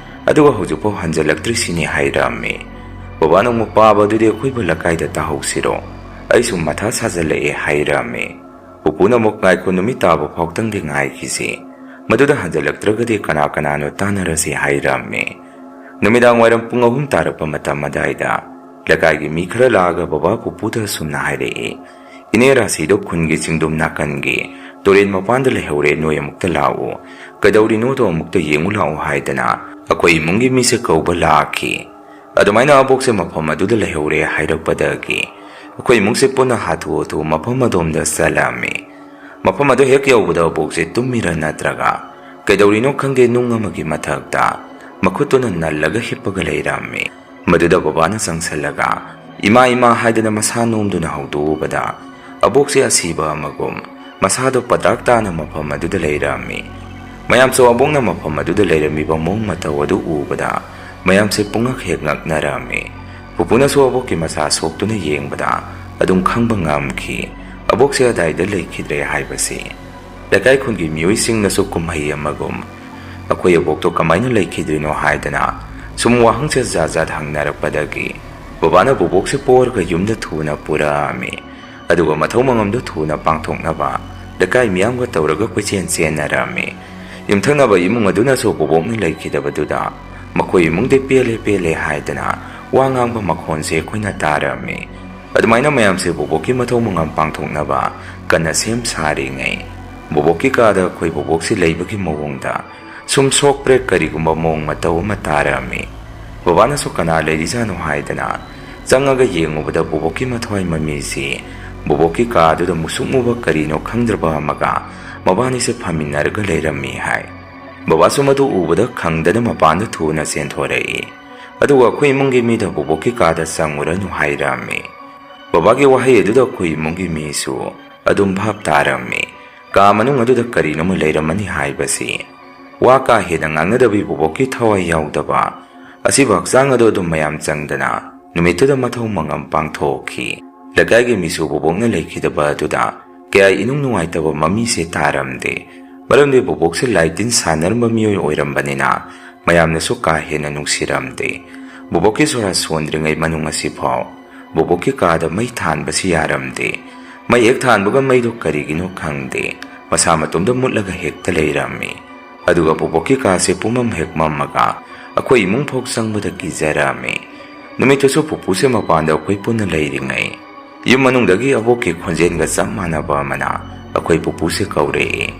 ꯑꯗꯨꯒ ꯍꯧꯖꯤꯛꯐꯥꯎ ꯍꯟꯖꯜꯂꯛꯇ꯭ꯔꯤꯁꯤꯅꯤ," ꯍꯥꯏꯔꯛꯑꯝꯃꯤ꯫ ꯕꯕꯥꯅ ꯑꯃꯨꯛ, "ꯄꯥꯕ ꯑꯗꯨꯗꯤ ꯑꯩꯈꯣꯏꯕꯨ ꯂꯩꯀꯥꯏꯗ ꯇꯥꯍꯧꯁꯤꯔꯣ? ꯑꯩꯁꯨ ꯃꯊꯥ ꯁꯥꯖꯜꯂꯛꯑꯦ," ꯍꯥꯏꯔꯛꯑꯝꯃꯤ꯫ ꯄꯨꯄꯨꯅ ꯑꯃꯨꯛ, "ꯉꯥꯏꯈꯣ, ꯅꯨꯃꯤꯠ ꯇꯥꯕ ꯐꯥꯎꯇꯪꯗꯤ ꯉꯥꯏꯈꯤꯁꯤ꯫ ꯃꯗꯨꯗ ꯍꯟꯖꯜꯂꯛꯇ꯭ꯔꯒꯗꯤ ꯀꯅꯥ ꯀꯅꯥꯅꯣ ꯇꯥꯟꯅꯔꯁꯤ," ꯍꯥꯏꯔꯛꯑꯝꯃꯤ꯫ ꯅꯨꯃꯤꯗꯥꯡ ꯋꯥꯏꯔꯝ ꯄꯨꯡ ꯑꯍꯨꯝ ꯇꯥꯔꯛꯄ ꯃꯇꯝ ꯑꯗꯥꯏꯗ ꯂꯩꯀꯥꯏꯒꯤ ꯃꯤ ꯈꯔ ꯂꯥꯛꯑꯒ ꯕꯕꯥ ꯄꯨꯄꯨꯗ ꯑꯁꯨꯝꯅ ꯍꯥꯏꯔꯛꯏ, "ꯏꯅꯦ ꯔꯥꯁꯤꯗꯣ ꯈꯨꯟꯒꯤ ꯆꯤꯡꯗꯨꯝ ꯅꯥꯀꯟꯒꯤ ꯇꯨꯔꯦꯟ ꯃꯄꯥꯟꯗ ꯂꯩꯍꯧꯔꯦ, ꯅꯣꯏ ꯑꯃꯨꯛꯇ ꯂꯥꯛꯎ꯫ ꯀꯩꯗꯧꯔꯤꯅꯣꯗꯣ ꯑꯃꯨꯛꯇ ꯌꯦꯡꯉꯨ ꯂꯥꯛꯎ," ꯍꯥꯏꯗꯅ ꯑꯩꯈꯣꯏ ꯏꯃꯨꯡꯒꯤ ꯃꯤꯁꯦ ꯀꯧꯕ ꯂꯥꯛꯈꯤ꯫ ꯑꯗꯨꯃꯥꯏꯅ ꯑꯕꯣꯛꯁꯦ ꯃꯐꯝ ꯑꯗꯨꯗ ꯂꯩꯍꯧꯔꯦ ꯍꯥꯏꯔꯛꯄꯗꯒꯤ ꯑꯩꯈꯣꯏ ꯏꯃꯨꯡꯁꯦ ꯄꯨꯟꯅ ꯍꯥꯊꯨ ꯍꯥꯊꯨ ꯃꯐꯝ ꯑꯗꯣꯝꯗ ꯆꯠꯂꯝꯃꯤ꯫ ꯃꯐꯝ ꯑꯗꯨ ꯍꯦꯛ ꯌꯧꯕꯗ ꯑꯕꯣꯛꯁꯦ ꯇꯨꯝꯃꯤꯔ ꯅꯠꯇ꯭ꯔꯒ ꯀꯩꯗꯧꯔꯤꯅꯣ ꯈꯪꯗꯦ, ꯅꯨꯡ ꯑꯃꯒꯤ ꯃꯊꯛꯇ ꯃꯈꯨꯠꯇꯨꯅ ꯅꯜꯂꯒ ꯍꯤꯞꯄꯒ ꯂꯩꯔꯝꯃꯤ꯫ ꯃꯗꯨꯗ ꯕꯕꯥꯅ ꯆꯪꯁꯜꯂꯒ, "ꯏꯃꯥ, ꯏꯃꯥ" ꯍꯥꯏꯗꯅ ꯃꯁꯥ ꯅꯣꯝꯗꯨꯅ ꯍꯧꯗꯣꯛꯎꯕꯗ, ꯑꯕꯣꯛꯁꯦ ꯑꯁꯤꯕ ꯑꯃꯒꯨꯝ ꯃꯁꯥꯗꯣ ꯄꯗꯥꯛ ꯇꯥꯅ ꯃꯐꯝ ꯑꯗꯨꯗ ꯂꯩꯔꯝꯃꯤ꯫ ꯃꯌꯥꯝꯁꯨ ꯑꯕꯣꯛꯅ ꯃꯐꯝ ꯑꯗꯨꯗ ꯂꯩꯔꯝꯃꯤꯕ ꯃꯑꯣꯡ ꯃꯇꯧ ꯑꯗꯨ ꯎꯕꯗ, ꯃꯌꯥꯝꯁꯦ ꯄꯨꯡꯉꯛ ꯍꯦꯛ ꯉꯛꯅꯔꯝꯃꯤ꯫ ꯄꯨꯄꯨꯅꯁꯨ ꯑꯕꯣꯛꯀꯤ ꯃꯁꯥ ꯁꯣꯛꯇꯨꯅ ꯌꯦꯡꯕꯗ ꯑꯗꯨꯝ ꯈꯪꯕ ꯉꯝꯈꯤ, ꯑꯕꯣꯛꯁꯦ ꯑꯗꯥꯏꯗ ꯂꯩꯈꯤꯗ꯭ꯔꯦ ꯍꯥꯏꯕꯁꯤ꯫ ꯂꯩꯀꯥꯏ ꯈꯨꯟꯒꯤ ꯃꯤꯑꯣꯏꯁꯤꯡꯅꯁꯨ ꯀꯨꯝꯍꯩ ꯑꯃꯒꯨꯝ ꯑꯩꯈꯣꯏ ꯑꯕꯣꯛꯇꯣ ꯀꯃꯥꯏꯅ ꯂꯩꯈꯤꯗ꯭ꯔꯤꯅꯣ ꯍꯥꯏꯗꯅ ꯁꯨꯝ ꯋꯥꯍꯪꯁꯦ ꯖꯥꯠ ꯖꯥꯠ ꯍꯪꯅꯔꯛꯄꯗꯒꯤ, ꯕꯕꯥꯅ ꯕꯣꯕꯣꯛꯁꯦ ꯄꯣꯔꯒ ꯌꯨꯝꯗ ꯊꯨꯅ ꯄꯨꯔꯛꯑꯝꯃꯤ꯫ ꯑꯗꯨꯒ ꯃꯊꯧ ꯃꯉꯝꯗꯣ ꯊꯨꯅ ꯄꯥꯡꯊꯣꯛꯅꯕ ꯂꯩꯀꯥꯏ ꯃꯤꯌꯥꯝꯒ ꯇꯧꯔꯒ ꯀꯣꯏꯆꯦꯟ ꯆꯦꯟꯅꯔꯝꯃꯤ꯫ ꯌꯨꯝꯊꯪꯅꯕ ꯏꯃꯨꯡ ꯑꯗꯨꯅꯁꯨ ꯕꯣꯕꯣꯛꯅ ꯂꯩꯈꯤꯗꯕꯗꯨꯗ ꯃꯈꯣꯏ ꯏꯃꯨꯡꯗꯤ ꯄꯦꯜꯂꯦ ꯄꯦꯜꯂꯦ ꯍꯥꯏꯗꯅ ꯋꯥ ꯉꯥꯡꯕ ꯃꯈꯣꯟꯁꯦ ꯑꯩꯈꯣꯏꯅ ꯇꯥꯔꯝꯃꯤ꯫ ꯑꯗꯨꯃꯥꯏꯅ ꯃꯌꯥꯝꯁꯦ ꯕꯣꯕꯣꯛꯀꯤ ꯃꯊꯧ ꯃꯉꯝ ꯄꯥꯡꯊꯣꯛꯅꯕ ꯀꯟꯅ ꯁꯦꯝ ꯁꯥꯔꯤꯉꯩ, ꯕꯣꯕꯣꯛꯀꯤ ꯀꯥꯗ ꯑꯩꯈꯣꯏ ꯕꯣꯕꯣꯛꯁꯤ ꯂꯩꯕꯒꯤ ꯃꯑꯣꯡꯗ ꯁꯨꯝ ꯁꯣꯛ ꯄ꯭ꯔꯦꯛ ꯀꯔꯤꯒꯨꯝꯕ ꯃꯑꯣꯡ ꯃꯇꯧ ꯑꯃ ꯇꯥꯔꯝꯃꯤ꯫ ꯕꯕꯥꯅꯁꯨ ꯀꯅꯥ ꯂꯩꯔꯤꯖꯥꯠꯅꯣ ꯍꯥꯏꯗꯅ ꯆꯪꯉꯒ ꯌꯦꯡꯉꯨꯕꯗ ꯕꯣꯕꯣꯛꯀꯤ ꯃꯊ꯭ꯋꯥꯏ ꯃꯃꯤꯁꯤ ꯕꯣꯕꯣꯛꯀꯤ ꯀꯥꯗꯨꯗ ꯃꯨꯁꯨꯛ ꯃꯨꯕ ꯀꯔꯤꯅꯣ ꯈꯪꯗ꯭ꯔꯕ ꯑꯃꯒ ꯃꯕꯥꯅꯤꯁꯦ ꯐꯝꯃꯤꯟꯅꯔꯒ ꯂꯩꯔꯝꯃꯤ ꯍꯥꯏ꯫ ꯕꯕꯥꯁꯨ ꯃꯗꯨ ꯎꯕꯗ ꯈꯪꯗꯅ ꯃꯄꯥꯟꯗ ꯊꯨꯅ ꯆꯦꯟꯊꯣꯔꯛꯏ꯫ ꯑꯗꯨꯒ ꯑꯩꯈꯣꯏ ꯏꯃꯨꯡꯒꯤ ꯃꯤꯗ ꯕꯣꯕꯣꯛꯀꯤ ꯀꯥꯗ ꯆꯪꯉꯨꯔꯅꯨ ꯍꯥꯏꯔꯝꯃꯤ꯫ ꯕꯕꯥꯒꯤ ꯋꯥꯍꯩ ꯑꯗꯨꯗ ꯑꯩꯈꯣꯏ ꯏꯃꯨꯡꯒꯤ ꯃꯤꯁꯨ ꯑꯗꯨꯝ ꯚꯥꯞ ꯇꯥꯔꯝꯃꯤ꯫ ꯀꯥ ꯃꯅꯨꯡ ꯑꯗꯨꯗ ꯀꯔꯤꯅꯣꯃ ꯂꯩꯔꯝꯃꯅꯤ ꯍꯥꯏꯕꯁꯤ꯫ ꯋꯥ ꯀꯥ ꯍꯦꯟꯅ ꯉꯥꯡꯅꯗꯕꯤ ꯕꯣꯕꯣꯛꯀꯤ ꯊꯋꯥꯏ ꯌꯥꯎꯗꯕ ꯑꯁꯤꯕꯨ ꯍꯛꯆꯥꯡ ꯑꯗꯨ ꯑꯗꯨꯝ ꯃꯌꯥꯝ ꯆꯪꯗꯅ ꯅꯨꯃꯤꯠꯇꯨꯗ ꯃꯊꯧ ꯃꯉꯝ ꯄꯥꯡꯊꯣꯛꯈꯤ꯫ ꯂꯩꯀꯥꯏꯒꯤ ꯃꯤꯁꯨ ꯕꯣꯕꯣꯛꯅ ꯂꯩꯈꯤꯗꯕ ꯑꯗꯨꯗ ꯀꯌꯥ ꯏꯅꯨꯡ ꯅꯨꯡꯉꯥꯏꯇꯕ ꯃꯃꯤꯁꯦ ꯇꯥꯔꯝꯗꯦ꯫ ꯃꯔꯝꯗꯤ ꯕꯣꯕꯣꯛꯁꯦ ꯂꯥꯏ ꯇꯤꯟ ꯁꯥꯟꯅꯔꯝꯕ ꯃꯤꯑꯣꯏ ꯑꯣꯏꯔꯝꯕꯅꯤꯅ ꯃꯌꯥꯝꯅꯁꯨ ꯀꯥ ꯍꯦꯟꯅ ꯅꯨꯡꯁꯤꯔꯝꯗꯦ꯫ ꯕꯣꯕꯣꯛꯀꯤ ꯁꯣꯔꯥꯠ ꯁꯣꯟꯗ꯭ꯔꯤꯉꯩ ꯃꯅꯨꯡ ꯑꯁꯤꯐꯥꯎ ꯕꯣꯕꯣꯛꯀꯤ ꯀꯥꯗ ꯃꯩ ꯊꯥꯟꯕꯁꯤ ꯌꯥꯔꯝꯗꯦ꯫ ꯃꯩ ꯍꯦꯛ ꯊꯥꯟꯕꯒ ꯃꯩꯗꯣ ꯀꯔꯤꯒꯤꯅꯣ ꯈꯪꯗꯦ, ꯃꯁꯥ ꯃꯇꯣꯝꯗ ꯃꯨꯠꯂꯒ ꯍꯦꯛꯇ ꯂꯩꯔꯝꯃꯤ꯫ ꯑꯗꯨꯒ ꯕꯣꯕꯣꯛꯀꯤ ꯀꯥꯁꯦ ꯄꯨꯝꯃꯝ ꯍꯦꯛ ꯃꯝꯃꯒ ꯑꯩꯈꯣꯏ ꯏꯃꯨꯡ ꯐꯥꯎ ꯆꯪꯕꯗ ꯀꯤꯖꯔꯝꯃꯤ꯫ ꯅꯨꯃꯤꯠꯇꯨꯁꯨ ꯄꯨꯄꯨꯁꯦ ꯃꯄꯥꯟꯗ ꯑꯩꯈꯣꯏ ꯄꯨꯟꯅ ꯂꯩꯔꯤꯉꯩ, ꯌꯨꯝ ꯃꯅꯨꯡꯗꯒꯤ ꯑꯕꯣꯛꯀꯤ ꯈꯣꯟꯖꯦꯜꯒ ꯆꯞ ꯃꯥꯟꯅꯕ ꯑꯃꯅ ꯑꯩꯈꯣꯏ ꯄꯨꯄꯨꯁꯦ ꯀꯧꯔꯛꯏ꯫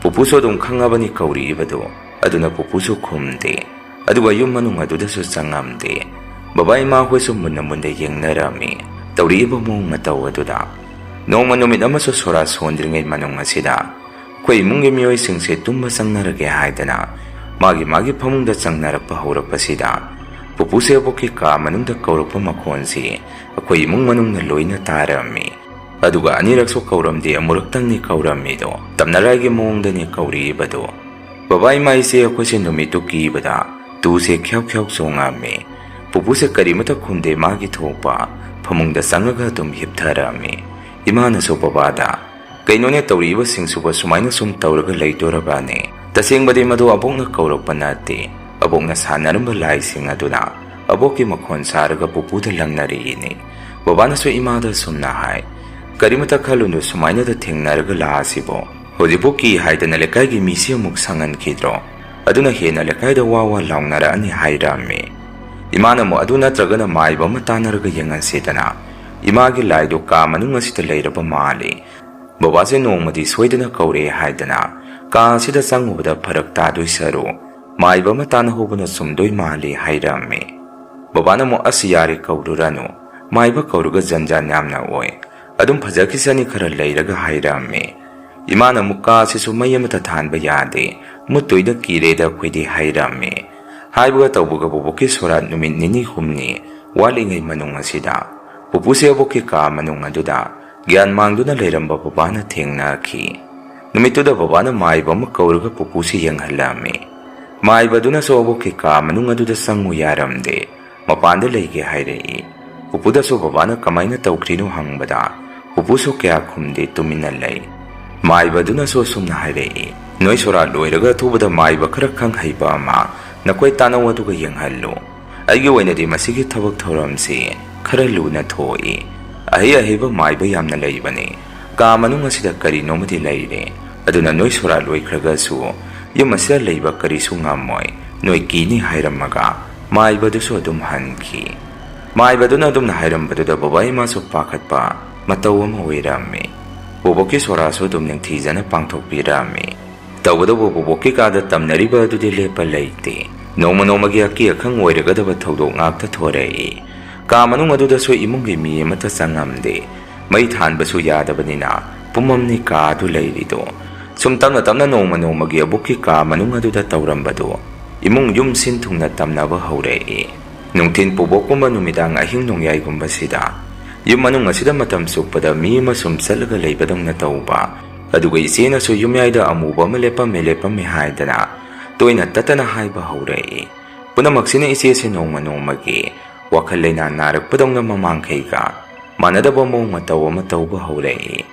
ꯄꯨꯄꯨꯁꯨ ꯑꯗꯨꯝ ꯈꯪꯉꯕꯅꯤ ꯀꯧꯔꯛꯏꯕꯗꯨ, ꯑꯗꯨꯅ ꯄꯨꯄꯨꯁꯨ ꯈꯨꯝꯗꯦ꯫ ꯑꯗꯨꯒ ꯌꯨꯝ ꯃꯅꯨꯡ ꯑꯗꯨꯗꯁꯨ ꯆꯪꯉꯝꯗꯦ꯫ ꯕꯕꯥ ꯏꯃꯥ ꯍꯣꯏꯁꯨ ꯃꯨꯟꯅ ꯃꯨꯟꯅ ꯌꯦꯡꯅꯔꯝꯃꯤ ꯇꯧꯔꯛꯏꯕ ꯃꯑꯣꯡ ꯃꯇꯧ ꯑꯗꯨꯗ꯫ ꯅꯣꯡꯃ ꯅꯨꯃꯤꯠ ꯑꯃꯁꯨ ꯁꯣꯔꯥꯠ ꯁꯣꯟꯗ꯭ꯔꯤꯉꯩ ꯃꯅꯨꯡ ꯑꯁꯤꯗ ꯑꯩꯈꯣꯏ ꯏꯃꯨꯡꯒꯤ ꯃꯤꯑꯣꯏꯁꯤꯡꯁꯦ ꯇꯨꯝꯕ ꯆꯪꯅꯔꯒꯦ ꯍꯥꯏꯗꯅ ꯃꯥꯒꯤ ꯃꯥꯒꯤ ꯐꯃꯨꯡꯗ ꯆꯪꯅꯔꯛꯄ ꯍꯧꯔꯛꯄꯁꯤꯗ, ꯄꯨꯄꯨꯁꯦ ꯑꯕꯣꯛꯀꯤ ꯀꯥ ꯃꯅꯨꯡꯗ ꯀꯧꯔꯛꯄ ꯃꯈꯣꯟꯁꯤ ꯑꯩꯈꯣꯏ ꯏꯃꯨꯡ ꯃꯅꯨꯡꯅ ꯂꯣꯏꯅ ꯇꯥꯔꯝꯃꯤ꯫ ꯑꯗꯨꯒ ꯑꯅꯤꯔꯛꯁꯨ ꯀꯧꯔꯝꯗꯦ, ꯑꯃꯨꯔꯛꯇꯪꯅꯤ ꯀꯧꯔꯝꯃꯤꯗꯣ꯫ ꯇꯝꯅꯔꯥꯏꯒꯤ ꯃꯑꯣꯡꯗꯅꯤ ꯀꯧꯔꯛꯏꯕꯗꯣ꯫ ꯕꯕꯥ ꯏꯃꯥ ꯏꯆꯦ ꯑꯩꯈꯣꯏꯁꯦ ꯅꯨꯃꯤꯠꯇꯨ ꯀꯤꯕꯗ ꯇꯨꯁꯦ ꯈ꯭ꯌꯥꯎ ꯈ꯭ꯌꯥꯎ ꯆꯣꯡꯉꯝꯃꯤ꯫ ꯄꯨꯄꯨꯁꯦ ꯀꯔꯤꯃꯇ ꯈꯨꯝꯗꯦ, ꯃꯥꯒꯤ ꯊꯣꯛꯄ ꯐꯃꯨꯡꯗ ꯆꯪꯉꯒ ꯑꯗꯨꯝ ꯍꯤꯞꯊꯔꯝꯃꯤ꯫ ꯏꯃꯥꯅꯁꯨ ꯕꯕꯥꯗ, "ꯀꯩꯅꯣꯅꯦ ꯇꯧꯔꯤꯕꯁꯤꯡꯁꯤꯕꯨ ꯁꯨꯃꯥꯏꯅ ꯁꯨꯝ ꯇꯧꯔꯒ ꯂꯩꯗꯣꯔꯕꯅꯦ? ꯇꯁꯦꯡꯕꯗꯤ ꯃꯗꯨ ꯑꯕꯣꯛꯅ ꯀꯧꯔꯛꯄ ꯅꯠꯇꯦ꯫ ꯑꯕꯣꯛꯅ ꯁꯥꯟꯅꯔꯝꯕ ꯂꯥꯏꯁꯤꯡ ꯑꯗꯨꯅ ꯑꯕꯣꯛꯀꯤ ꯃꯈꯣꯟ ꯁꯥꯔꯒ ꯄꯨꯄꯨꯗ ꯂꯪꯅꯔꯛꯏꯅꯤ"꯫ ꯕꯕꯥꯅꯁꯨ ꯏꯃꯥꯗ ꯑꯁꯨꯝꯅ ꯍꯥꯏ, "ꯀꯔꯤꯃꯇ ꯈꯜꯂꯨꯅꯨ, ꯁꯨꯃꯥꯏꯅꯗ ꯊꯦꯡꯅꯔꯒ ꯂꯥꯛꯑꯁꯤꯕꯣ꯫ ꯍꯧꯖꯤꯛꯄꯨ ꯀꯤ ꯍꯥꯏꯗꯅ ꯂꯩꯀꯥꯏꯒꯤ ꯃꯤꯁꯤ ꯑꯃꯨꯛ ꯁꯪꯍꯟꯈꯤꯗ꯭ꯔꯣ? ꯑꯗꯨꯅ ꯍꯦꯟꯅ ꯂꯩꯀꯥꯏꯗ ꯋꯥ ꯋꯥ ꯂꯥꯎꯅꯔꯛꯑꯅꯤ" ꯍꯥꯏꯔꯝꯃꯤ꯫ ꯏꯃꯥꯅ ꯑꯃꯨꯛ, "ꯑꯗꯨ ꯅꯠꯇ꯭ꯔꯒꯅ ꯃꯥꯏꯕ ꯑꯃ ꯇꯥꯟꯅꯔꯒ ꯌꯦꯡꯍꯟꯁꯤꯗꯅ꯫ ꯏꯃꯥꯒꯤ ꯂꯥꯏꯗꯣ ꯀꯥ ꯃꯅꯨꯡ ꯑꯁꯤꯗ ꯂꯩꯔꯕ ꯃꯥꯜꯂꯤ꯫ ꯕꯕꯥꯁꯦ ꯅꯣꯡꯃꯗꯤ ꯁꯣꯏꯗꯅ ꯀꯧꯔꯛꯑꯦ ꯍꯥꯏꯗꯅ ꯀꯥ ꯑꯁꯤꯗ ꯆꯪꯉꯨꯕꯗ ꯐꯔꯛ ꯇꯥꯗꯣꯏ ꯁꯔꯨꯛ ꯃꯥꯏꯕ ꯑꯃ ꯇꯥꯟꯅꯍꯧꯕꯅ ꯆꯨꯝꯗꯣꯏ ꯃꯥꯜꯂꯤ" ꯍꯥꯏꯔꯝꯃꯤ꯫ ꯕꯕꯥꯅ ꯑꯃꯨꯛ, "ꯑꯁ ꯌꯥꯔꯦ, ꯀꯧꯔꯨꯔꯅꯨ꯫ ꯃꯥꯏꯕ ꯀꯧꯔꯒ ꯖꯟꯖꯥꯟ ꯌꯥꯝꯅ ꯑꯣꯏ꯫ ꯑꯗꯨꯝ ꯐꯖꯈꯤꯁꯅꯤ ꯈꯔ ꯂꯩꯔꯒ" ꯍꯥꯏꯔꯝꯃꯤ꯫ ꯏꯃꯥꯅ ꯑꯃꯨꯛ, "ꯀꯥ ꯑꯁꯤꯁꯨ ꯃꯩ ꯑꯃꯇ ꯊꯥꯟꯕ ꯌꯥꯗꯦ꯫ ꯃꯨꯠꯇꯣꯏꯗ ꯀꯤꯔꯦꯗ ꯑꯩꯈꯣꯏꯗꯤ" ꯍꯥꯏꯔꯝꯃꯤ꯫ ꯍꯥꯏꯕꯒ ꯇꯧꯕꯒ ꯕꯣꯕꯣꯛꯀꯤ ꯁꯣꯔꯥꯠ ꯅꯨꯃꯤꯠ ꯅꯤꯅꯤ ꯍꯨꯝꯅꯤ ꯋꯥꯠꯂꯤꯉꯩ ꯃꯅꯨꯡ ꯑꯁꯤꯗ ꯄꯨꯄꯨꯁꯦ ꯑꯕꯣꯛꯀꯤ ꯀꯥ ꯃꯅꯨꯡ ꯑꯗꯨꯗ ꯒ꯭ꯌꯥꯟ ꯃꯥꯡꯗꯨꯅ ꯂꯩꯔꯝꯕ ꯕꯕꯥꯅ ꯊꯦꯡꯅꯈꯤ꯫ ꯅꯨꯃꯤꯠꯇꯨꯗ ꯕꯕꯥꯅ ꯃꯥꯏꯕ ꯑꯃ ꯀꯧꯔꯒ ꯄꯨꯄꯨꯁꯤ ꯌꯦꯡꯍꯜꯂꯝꯃꯤ꯫ ꯃꯥꯏꯕꯗꯨꯅꯁꯨ ꯑꯕꯣꯛꯀꯤ ꯀꯥ ꯃꯅꯨꯡ ꯑꯗꯨꯗ ꯆꯪꯉꯨ ꯌꯥꯔꯝꯗꯦ, ꯃꯄꯥꯟꯗ ꯂꯩꯒꯦ ꯍꯥꯏꯔꯛꯏ꯫ ꯄꯨꯄꯨꯗꯁꯨ ꯕꯕꯥꯅ ꯀꯃꯥꯏꯅ ꯇꯧꯈ꯭ꯔꯤꯅꯣ ꯍꯪꯕꯗ, ꯄꯨꯄꯨꯁꯨ ꯀꯌꯥ ꯈꯨꯝꯗꯦ, ꯇꯨꯃꯤꯟꯅ ꯂꯩ꯫ ꯃꯥꯏꯕꯗꯨꯅꯁꯨ ꯑꯁꯨꯝꯅ ꯍꯥꯏꯔꯛꯏ, "ꯅꯣꯏ ꯁꯣꯔꯥꯠ ꯂꯣꯏꯔꯒ ꯑꯊꯨꯕꯗ ꯃꯥꯏꯕ ꯈꯔ ꯈꯪ ꯍꯩꯕ ꯑꯃ ꯅꯈꯣꯏ ꯇꯥꯅꯧ ꯑꯗꯨꯒ ꯌꯦꯡꯍꯜꯂꯨ꯫ ꯑꯩꯒꯤ ꯑꯣꯏꯅꯗꯤ ꯃꯁꯤꯒꯤ ꯊꯕꯛ ꯊꯧꯔꯝꯁꯤ ꯈꯔ ꯂꯨꯅ ꯊꯣꯛꯏ꯫ ꯑꯍꯩ ꯑꯍꯩꯕ ꯃꯥꯏꯕ ꯌꯥꯝꯅ ꯂꯩꯕꯅꯤ꯫ ꯀꯥ ꯃꯅꯨꯡ ꯑꯁꯤꯗ ꯀꯔꯤꯅꯣꯃꯗꯤ ꯂꯩꯔꯦ꯫ ꯑꯗꯨꯅ ꯅꯣꯏ ꯁꯣꯔꯥꯠ ꯂꯣꯏꯈ꯭ꯔꯒꯁꯨ ꯌꯨꯝ ꯑꯁꯤꯗ ꯂꯩꯕ ꯀꯔꯤꯁꯨ ꯉꯝꯃꯣꯏ꯫ ꯅꯣꯏ ꯀꯤꯅꯤ" ꯍꯥꯏꯔꯝꯃꯒ ꯃꯥꯏꯕꯗꯨꯁꯨ ꯑꯗꯨꯝ ꯍꯟꯈꯤ꯫ ꯃꯥꯏꯕꯗꯨꯅ ꯑꯗꯨꯝꯅ ꯍꯥꯏꯔꯝꯕꯗꯨꯗ ꯕꯕꯥ ꯏꯃꯥꯁꯨ ꯄꯥꯈꯠꯄ ꯃꯇꯧ ꯑꯃ ꯑꯣꯏꯔꯝꯃꯤ꯫ ꯕꯣꯕꯣꯛꯀꯤ ꯁꯣꯔꯥꯁꯨ ꯑꯗꯨꯝ ꯅꯤꯡꯊꯤꯖꯅ ꯄꯥꯡꯊꯣꯛꯄꯤꯔꯝꯃꯤ꯫ ꯇꯧꯕꯇꯕꯨ ꯕꯣꯕꯣꯛꯀꯤ ꯀꯥꯗ ꯇꯝꯅꯔꯤꯕ ꯑꯗꯨꯗꯤ ꯂꯦꯞꯄ ꯂꯩꯇꯦ꯫ ꯅꯣꯡꯃ ꯅꯣꯡꯃꯒꯤ ꯑꯀꯤ ꯑꯈꯪ ꯑꯣꯏꯔꯒꯗꯕ ꯊꯧꯗꯣꯛ ꯉꯥꯛꯇ ꯊꯣꯔꯛꯏ꯫ ꯀꯥ ꯃꯅꯨꯡ ꯑꯗꯨꯗꯁꯨ ꯏꯃꯨꯡꯒꯤ ꯃꯤ ꯑꯃꯠꯇ ꯆꯪꯉꯝꯗꯦ꯫ ꯃꯩ ꯊꯥꯟꯕꯁꯨ ꯌꯥꯗꯕꯅꯤꯅ ꯄꯨꯝꯃꯝꯅꯤ ꯀꯥ ꯑꯗꯨ ꯂꯩꯔꯤꯗꯣ꯫ ꯁꯨꯝ ꯇꯞꯅ ꯇꯞꯅ ꯅꯣꯡꯃ ꯅꯣꯡꯃꯒꯤ ꯑꯕꯣꯛꯀꯤ ꯀꯥ ꯃꯅꯨꯡ ꯑꯗꯨꯗ ꯇꯧꯔꯝꯕꯗꯨ ꯏꯃꯨꯡ ꯌꯨꯝ ꯁꯤꯟ ꯊꯨꯡꯅ ꯇꯝꯅꯕ ꯍꯧꯔꯛꯏ꯫ ꯅꯨꯡꯊꯤꯟ ꯄꯨꯕꯣꯛꯀꯨꯝꯕ ꯅꯨꯃꯤꯗꯥꯡ ꯑꯍꯤꯡ ꯅꯣꯡꯌꯥꯏꯒꯨꯝꯕꯁꯤꯗ ꯌꯨꯝ ꯃꯅꯨꯡ ꯑꯁꯤꯗ ꯃꯇꯝ ꯆꯨꯞꯄꯗ ꯃꯤ ꯑꯃ ꯁꯨꯝ ꯆꯠꯂꯒ ꯂꯩꯕꯗꯧꯅ ꯇꯧꯕ꯫ ꯑꯗꯨꯒ ꯏꯆꯦꯅꯁꯨ ꯌꯨꯝꯌꯥꯏꯗ ꯑꯃꯨꯕ ꯑꯃ ꯂꯦꯞꯄꯝꯃꯦ, ꯂꯦꯞꯄꯝꯃꯦ ꯍꯥꯏꯗꯅ ꯇꯣꯏꯅ ꯇꯠꯇꯅ ꯍꯥꯏꯕ ꯍꯧꯔꯛꯏ꯫ ꯄꯨꯝꯅꯃꯛꯁꯤꯅ ꯏꯆꯦꯁꯦ ꯅꯣꯡꯃ ꯅꯣꯡꯃꯒꯤ ꯋꯥꯈꯜ ꯂꯩꯅꯥ ꯅꯥꯔꯛꯄꯗꯧꯅ ꯃꯃꯥꯡꯈꯩꯒ ꯃꯥꯟꯅꯗꯕ ꯃꯑꯣꯡ ꯃꯇꯧ ꯑꯃ ꯇꯧꯕ ꯍꯧꯔꯛꯏ꯫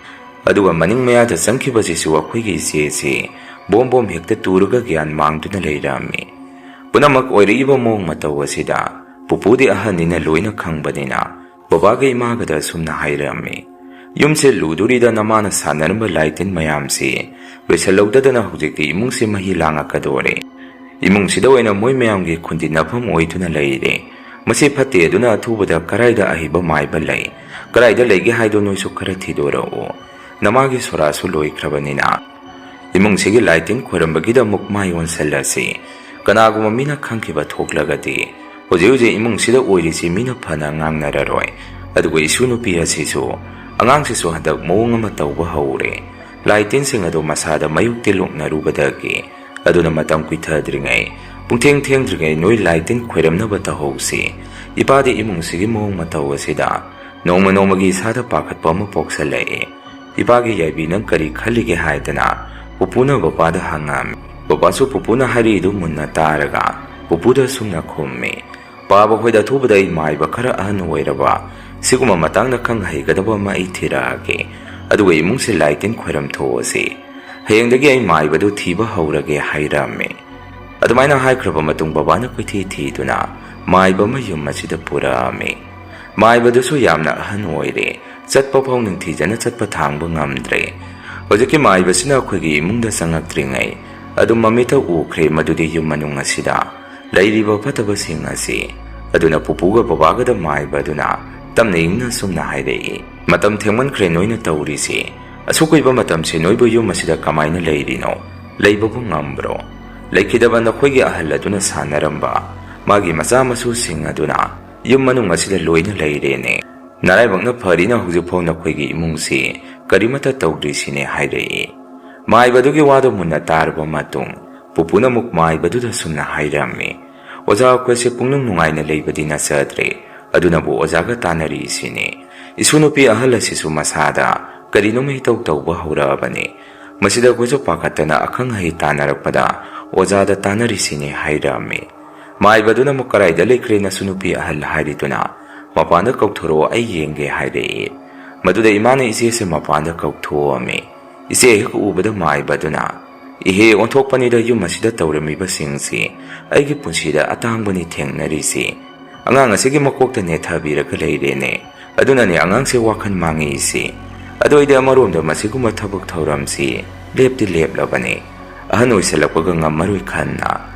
ꯑꯗꯨꯒ ꯃꯅꯤꯡ ꯃꯌꯥꯗ ꯆꯪꯈꯤꯕꯁꯤꯁꯨ ꯑꯩꯈꯣꯏꯒꯤ ꯏꯆꯦꯁꯤ ꯕꯣꯝ ꯕꯣꯝ ꯍꯦꯛꯇ ꯇꯨꯔꯒ ꯒ꯭ꯌꯥꯟ ꯃꯥꯡꯗꯨꯅ ꯂꯩꯔꯝꯃꯤ꯫ ꯄꯨꯝꯅꯃꯛ ꯑꯣꯏꯔꯛꯏꯕ ꯃꯑꯣꯡ ꯃꯇꯧ ꯑꯁꯤꯗ ꯄꯨꯄꯨꯗꯤ ꯑꯍꯟꯅꯤꯅ ꯂꯣꯏꯅ ꯈꯪꯕꯅꯤꯅ ꯕꯕꯥꯒ ꯏꯃꯥꯒꯗ ꯑꯁꯨꯝꯅ ꯍꯥꯏꯔꯝꯃꯤ, "ꯌꯨꯝꯁꯦ ꯂꯨꯗꯣꯔꯤꯗ ꯅꯃꯥꯅ ꯁꯥꯟꯅꯔꯝꯕ ꯂꯥꯏ ꯇꯤꯟ ꯃꯌꯥꯝꯁꯤ ꯂꯣꯏꯁꯤꯜꯍꯧꯗꯗꯅ ꯍꯧꯖꯤꯛꯇꯤ ꯏꯃꯨꯡꯁꯤ ꯃꯍꯤ ꯂꯥꯡꯉꯛꯀꯗꯣꯔꯦ꯫ ꯏꯃꯨꯡꯁꯤꯗ ꯑꯣꯏꯅ ꯃꯣꯏ ꯃꯌꯥꯝꯒꯤ ꯈꯨꯟꯗꯤꯟꯅꯐꯝ ꯑꯣꯏꯗꯨꯅ ꯂꯩꯔꯦ꯫ ꯃꯁꯤ ꯐꯠꯇꯦ, ꯑꯗꯨꯅ ꯑꯊꯨꯕꯗ ꯀꯔꯥꯏꯗ ꯑꯍꯩꯕ ꯃꯥꯏꯕ ꯂꯩ, ꯀꯔꯥꯏꯗ ꯂꯩꯒꯦ ꯍꯥꯏꯗꯣ ꯅꯣꯏꯁꯨ ꯈꯔ ꯊꯤꯗꯣꯔꯛꯎ꯫ ꯅꯃꯥꯒꯤ ꯁꯣꯔꯥꯁꯨ ꯂꯣꯏꯈ꯭ꯔꯕꯅꯤꯅ ꯏꯃꯨꯡꯁꯤꯒꯤ ꯂꯥꯏ ꯇꯤꯟ ꯈꯣꯏꯔꯝꯕꯒꯤꯗꯃꯛ ꯃꯥꯏ ꯑꯣꯟꯁꯤꯜꯂꯁꯤ꯫ ꯀꯅꯥꯒꯨꯝꯕ ꯃꯤꯅ ꯈꯪꯈꯤꯕ ꯊꯣꯛꯂꯒꯗꯤ ꯍꯧꯖꯤꯛ ꯍꯧꯖꯤꯛ ꯏꯃꯨꯡꯁꯤꯗ ꯑꯣꯏꯔꯤꯁꯤ ꯃꯤꯅ ꯐꯅ ꯉꯥꯡꯅꯔꯔꯣꯏ꯫ ꯑꯗꯨꯒ ꯏꯁꯨ ꯅꯨꯄꯤ ꯑꯁꯤꯁꯨ, ꯑꯉꯥꯡꯁꯤꯁꯨ ꯍꯟꯗꯛ ꯃꯑꯣꯡ ꯑꯃ ꯇꯧꯕ ꯍꯧꯔꯦ꯫ ꯂꯥꯏ ꯇꯤꯟꯁꯤꯡ ꯑꯗꯨ ꯃꯁꯥꯗ ꯃꯌꯨꯛꯇꯤ ꯂꯣꯛꯅꯔꯨꯕꯗꯒꯤ, ꯑꯗꯨꯅ ꯃꯇꯝ ꯀꯨꯏꯊꯗ꯭ꯔꯤꯉꯩ, ꯄꯨꯡꯊꯦꯡ ꯊꯦꯡꯗ꯭ꯔꯤꯉꯩ ꯅꯣꯏ ꯂꯥꯏ ꯇꯤꯟ ꯈꯣꯏꯔꯝꯅꯕ ꯇꯧꯍꯧꯁꯤ꯫ ꯏꯄꯥꯗꯤ ꯏꯃꯨꯡꯁꯤꯒꯤ ꯃꯑꯣꯡ ꯃꯇꯧ ꯑꯁꯤꯗ ꯅꯣꯡꯃ ꯅꯣꯡꯃꯒꯤ ꯏꯁꯥꯗ ꯄꯥꯈꯠꯄ ꯑꯃ ꯄꯣꯛꯁꯜꯂꯛꯑꯦ꯫ "ꯏꯄꯥꯒꯤ ꯌꯥꯏꯕꯤ, ꯅꯪ ꯀꯔꯤ ꯈꯜꯂꯤꯒꯦ?" ꯍꯥꯏꯗꯅ ꯄꯨꯄꯨꯅ ꯕꯕꯥꯗ ꯍꯪꯉꯝꯃꯤ꯫ ꯕꯕꯥꯁꯨ ꯄꯨꯄꯨꯅ ꯍꯥꯏꯔꯤꯗꯨ ꯃꯨꯟꯅ ꯇꯥꯔꯒ ꯄꯨꯄꯨꯗ ꯑꯁꯨꯝꯅ ꯈꯨꯝꯃꯤ, "ꯄꯥꯕ ꯍꯣꯏꯗ ꯑꯊꯨꯕꯗ ꯑꯩ ꯃꯥꯏꯕ ꯈꯔ ꯑꯍꯟ ꯑꯣꯏꯔꯕ, ꯁꯤꯒꯨꯝꯕ ꯃꯇꯥꯡꯗ ꯈꯪ ꯍꯩꯒꯗꯕ ꯑꯃ ꯑꯩ ꯊꯤꯔꯛꯑꯒꯦ, ꯑꯗꯨꯒ ꯏꯃꯨꯡꯁꯦ ꯂꯥꯏ ꯇꯤꯟ ꯈꯣꯏꯔꯝ ꯊꯣꯛꯑꯁꯤ꯫ ꯍꯌꯦꯡꯗꯒꯤ ꯑꯩ ꯃꯥꯏꯕꯗꯨ ꯊꯤꯕ ꯍꯧꯔꯒꯦ" ꯍꯥꯏꯔꯝꯃꯤ꯫ ꯑꯗꯨꯃꯥꯏꯅ ꯍꯥꯏꯈ꯭ꯔꯕ ꯃꯇꯨꯡ ꯕꯕꯥꯅ ꯀꯣꯏꯊꯤ ꯊꯤꯗꯨꯅ ꯃꯥꯏꯕ ꯑꯃ ꯌꯨꯝ ꯑꯁꯤꯗ ꯄꯨꯔꯛꯑꯝꯃꯤ꯫ ꯃꯥꯏꯕꯗꯨꯁꯨ ꯌꯥꯝꯅ ꯑꯍꯟ ꯑꯣꯏꯔꯦ, ꯆꯠꯄ ꯐꯥꯎ ꯅꯤꯡꯊꯤꯖꯅ ꯆꯠꯄ ꯊꯥꯡꯕ ꯉꯝꯗ꯭ꯔꯦ꯫ ꯍꯧꯖꯤꯛꯀꯤ ꯃꯥꯏꯕꯁꯤꯅ ꯑꯩꯈꯣꯏꯒꯤ ꯏꯃꯨꯡꯗ ꯆꯪꯉꯛꯇ꯭ꯔꯤꯉꯩ ꯑꯗꯨꯝ ꯃꯃꯤꯠꯇ ꯎꯈ꯭ꯔꯦ ꯃꯗꯨꯗꯤ ꯌꯨꯝ ꯃꯅꯨꯡ ꯑꯁꯤꯗ ꯂꯩꯔꯤꯕ ꯐꯠꯇꯕꯁꯤꯡ ꯑꯁꯤ꯫ ꯑꯗꯨꯅ ꯄꯨꯄꯨꯒ ꯕꯕꯥꯒꯗ ꯃꯥꯏꯕ ꯑꯗꯨꯅ ꯇꯞꯅ ꯏꯪꯅ ꯑꯁꯨꯝꯅ ꯍꯥꯏꯔꯛꯏ, "ꯃꯇꯝ ꯊꯦꯡꯃꯟꯈ꯭ꯔꯦ ꯅꯣꯏꯅ ꯇꯧꯔꯤꯁꯤ꯫ ꯑꯁꯨꯛ ꯀꯨꯏꯕ ꯃꯇꯝꯁꯤ ꯅꯣꯏꯕꯨ ꯌꯨꯝ ꯑꯁꯤꯗ ꯀꯃꯥꯏꯅ ꯂꯩꯔꯤꯅꯣ? ꯂꯩꯕꯕꯨ ꯉꯝꯕ꯭ꯔꯣ? ꯂꯩꯈꯤꯗꯕ ꯅꯈꯣꯏꯒꯤ ꯑꯍꯜ ꯑꯗꯨꯅ ꯁꯥꯟꯅꯔꯝꯕ ꯃꯥꯒꯤ ꯃꯆꯥ ꯃꯁꯨꯁꯤꯡ ꯑꯗꯨꯅ ꯌꯨꯝ ꯃꯅꯨꯡ ꯑꯁꯤꯗ ꯂꯣꯏꯅ ꯂꯩꯔꯦꯅꯦ꯫ ꯅꯔꯥꯏꯕꯛꯅ ꯐꯔꯤꯅ ꯍꯧꯖꯤꯛꯐꯥꯎ ꯅꯈꯣꯏꯒꯤ ꯏꯃꯨꯡꯁꯤ ꯀꯔꯤꯃꯠꯇ ꯇꯧꯗ꯭ꯔꯤꯁꯤꯅꯦ" ꯍꯥꯏꯔꯛꯏ꯫ ꯃꯥꯏꯕꯗꯨꯒꯤ ꯋꯥꯗꯨ ꯃꯨꯟꯅ ꯇꯥꯔꯕ ꯃꯇꯨꯡ ꯄꯨꯄꯨꯅ ꯑꯃꯨꯛ ꯃꯥꯏꯕꯗꯨꯗ ꯁꯨꯝꯅ ꯍꯥꯏꯔꯝꯃꯤ, "ꯑꯣꯖꯥ, ꯑꯩꯈꯣꯏꯁꯦ ꯄꯨꯛꯅꯤꯡ ꯅꯨꯡꯉꯥꯏꯅ ꯂꯩꯕꯗꯤ ꯅꯠꯆꯗ꯭ꯔꯦ, ꯑꯗꯨꯅꯕꯨ ꯑꯣꯖꯥꯒ ꯇꯥꯟꯅꯔꯤꯁꯤꯅꯦ꯫ ꯏꯁꯨ ꯅꯨꯄꯤ ꯑꯍꯜ ꯑꯁꯤꯁꯨ ꯃꯁꯥꯗ ꯀꯔꯤꯅꯣꯝ ꯏꯇꯧ ꯇꯧꯕ ꯍꯧꯔꯛꯑꯕꯅꯤ꯫ ꯃꯁꯤꯗ ꯑꯩꯈꯣꯏꯁꯨ ꯄꯥꯈꯠꯇꯅ ꯑꯈꯪ ꯑꯍꯩ ꯇꯥꯟꯅꯔꯛꯄꯗ ꯑꯣꯖꯥꯗ ꯇꯥꯟꯅꯔꯤꯁꯤꯅꯦ" ꯍꯥꯏꯔꯝꯃꯤ꯫ ꯃꯥꯏꯕꯗꯨꯅ ꯑꯃꯨꯛ, "ꯀꯔꯥꯏꯗ ꯂꯩꯈ꯭ꯔꯦ ꯅꯁꯨ ꯅꯨꯄꯤ ꯑꯍꯜ ꯍꯥꯏꯔꯤꯗꯨꯅ? ꯃꯄꯥꯟꯗ ꯀꯧꯊꯣꯔꯛꯑꯣ, ꯑꯩ ꯌꯦꯡꯒꯦ" ꯍꯥꯏꯔꯛꯏ꯫ ꯃꯗꯨꯗ ꯏꯃꯥꯅ ꯏꯆꯦꯁꯦ ꯃꯄꯥꯟꯗ ꯀꯧꯊꯣꯛꯑꯝꯃꯤ꯫ ꯏꯆꯦ ꯍꯦꯛ ꯎꯕꯗ ꯃꯥꯏꯕꯗꯨꯅ, "ꯏꯍꯦ, ꯑꯣꯟꯊꯣꯛꯄꯅꯤꯗ, ꯌꯨꯝ ꯑꯁꯤꯗ ꯇꯧꯔꯝꯃꯤꯕꯁꯤꯡꯁꯤ ꯑꯩꯒꯤ ꯄꯨꯟꯁꯤꯗ ꯑꯇꯥꯡꯕꯅꯤ ꯊꯦꯡꯅꯔꯤꯁꯤ꯫ ꯑꯉꯥꯡ ꯑꯁꯤꯒꯤ ꯃꯀꯣꯛꯇ ꯅꯦꯠꯊꯕꯤꯔꯒ ꯂꯩꯔꯦꯅꯦ꯫ ꯑꯗꯨꯅꯅꯦ ꯑꯉꯥꯡꯁꯦ ꯋꯥꯈꯜ ꯃꯥꯡꯉꯤꯁꯤ꯫ ꯑꯗꯨ ꯑꯩꯗꯤ ꯑꯃꯔꯣꯝꯗ ꯃꯁꯤꯒꯨꯝꯕ ꯊꯕꯛ ꯊꯧꯔꯝꯁꯤ ꯂꯦꯞꯇꯤ ꯂꯦꯞꯂꯕꯅꯤ꯫ ꯑꯍꯟ ꯑꯣꯏꯁꯜꯂꯛꯄꯒ ꯉꯝꯃꯔꯣꯏ ꯈꯟꯅ꯫